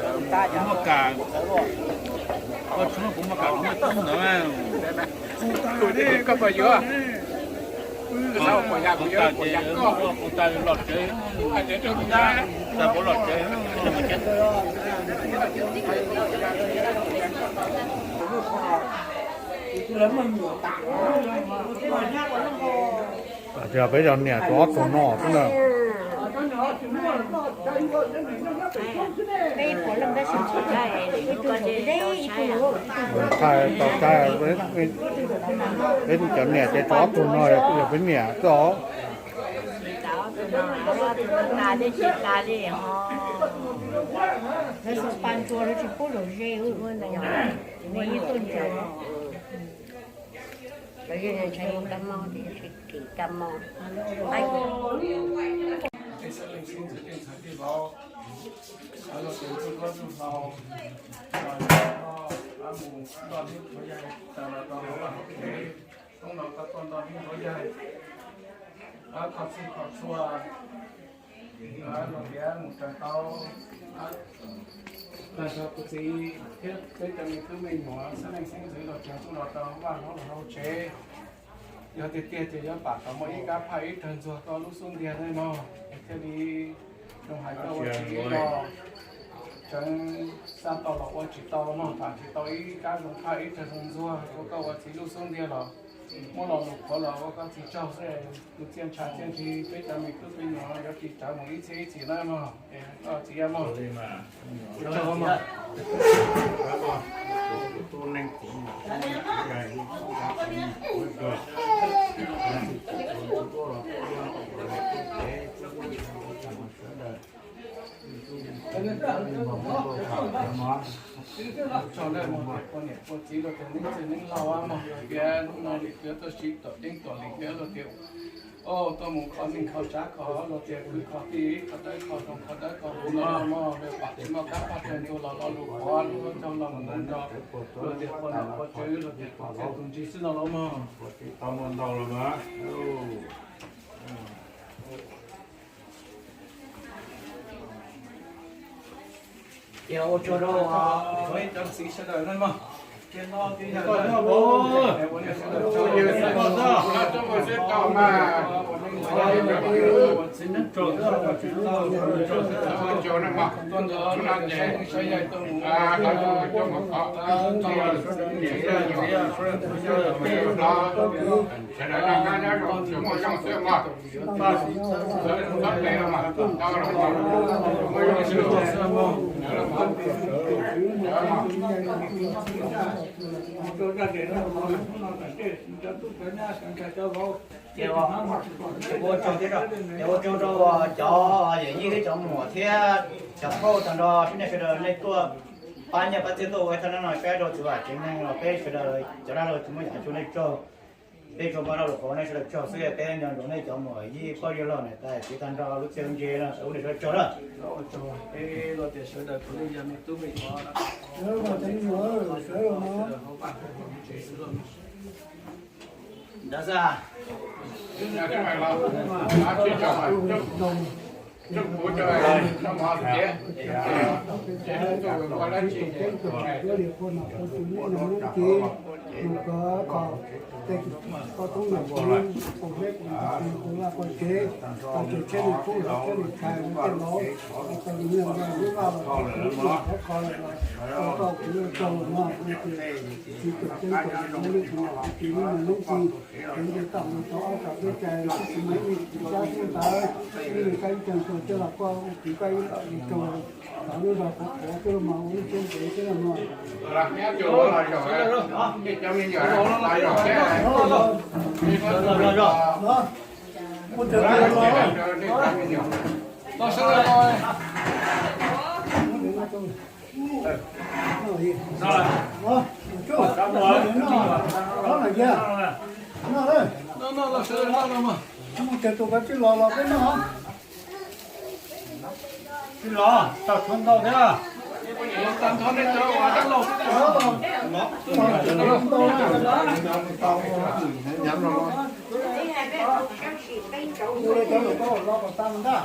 Kuv muaj kam, koj tshoob kuv muaj kam kuv muaj toob ntawd. Koj puas yuav? Kuv tas ces kuv tas los tsev, tas kuv los tsev. Peb cov niam cov ob tug no xwb na. Thaij tau thaij, peb cov niam ces cov ob tug no yog peb niam xwb os. Tus ntxhais tij vauv, los tias ntsuj duab ntsuj hlauv, mus noj hnub qhuav yaig, tas los rau hauv vaj hauv tsev, hnub no koj tuaj noj hnub qhuav yaig, kho txhij kho txhua, los tias mus raws tau. Tag nrho kuv txiv thiab peb cov me tub me nyuam xeeb leej xeeb ntxwv los tias tuaj los rau vaj hauv tsev. Yog tiag tiag ces yuav pam kom muaj ib kab phaj ib rawg ntxuag koj lub xub ntiag ne mog, es thiaj li zoo hais koj ua txiv los tseev xaj tau los ua tsis tau mog, pam tsis tau ib kab zoo phaj ib rawg zoo ntxuag ua koj ua txiv lub xub ntiag los muab lo lus qhuav los ua koj txiv tsaug xwb. Tus txiaj ntsha txiaj ntsig peb cov me tub me nyuam yuav tsis rawv mus ib txhiab ib txhis na mog, es koj txiv mog. Ua tsaug mog. Tsaug nej mog, poj niam poj txiv los tias neeb txiv neeb laus mog, yog tias hnub no lim tiav tuaj sim tuam ceeb tuam lim tiav los tias tuaj mus kho neej kho tsav kho los tias kwv kho tij kho dawb kho zoo kho dawb kho huv no mog, pam tsis muaj kab phaj rawg ntxuag los lo lus qhuav lub caug los mus nrog los tias poj niam poj tswv los tias tus txiaj tus ntsig xwb no los mog. Tau muaj ntau los mas. Ces ua tsaug rau cov txiv sawv daws na mog. Sawv daws noj qab nyob zoo, tsis muaj zoo xwb mog. Ces ua tsaug thiab, ces ua tsaug rau cov yawm yij thiab cov muam thiab cov phauj tag nrho sawv daws nej tuaj Pab nyiaj pab txiaj tuaj ua ib thaj neeb no saib rau txiv vam tsev neeg los peb sawv daws cov dab laug tsis muaj yam tsaug nej tsaug. Peb tsuas muaj dab laug qhuas nej sawv daws tsaug xwb, peb nyob zoo nej cov muam yij pog yawg laug niam tais txiv tag nrho lub txiaj lub ntsig no ua nej sawv daws tsaug na. Ntawd xwb. Tsis los, tau tshuav ntau thiab. Ua li cov lus koj los kom tau ntag.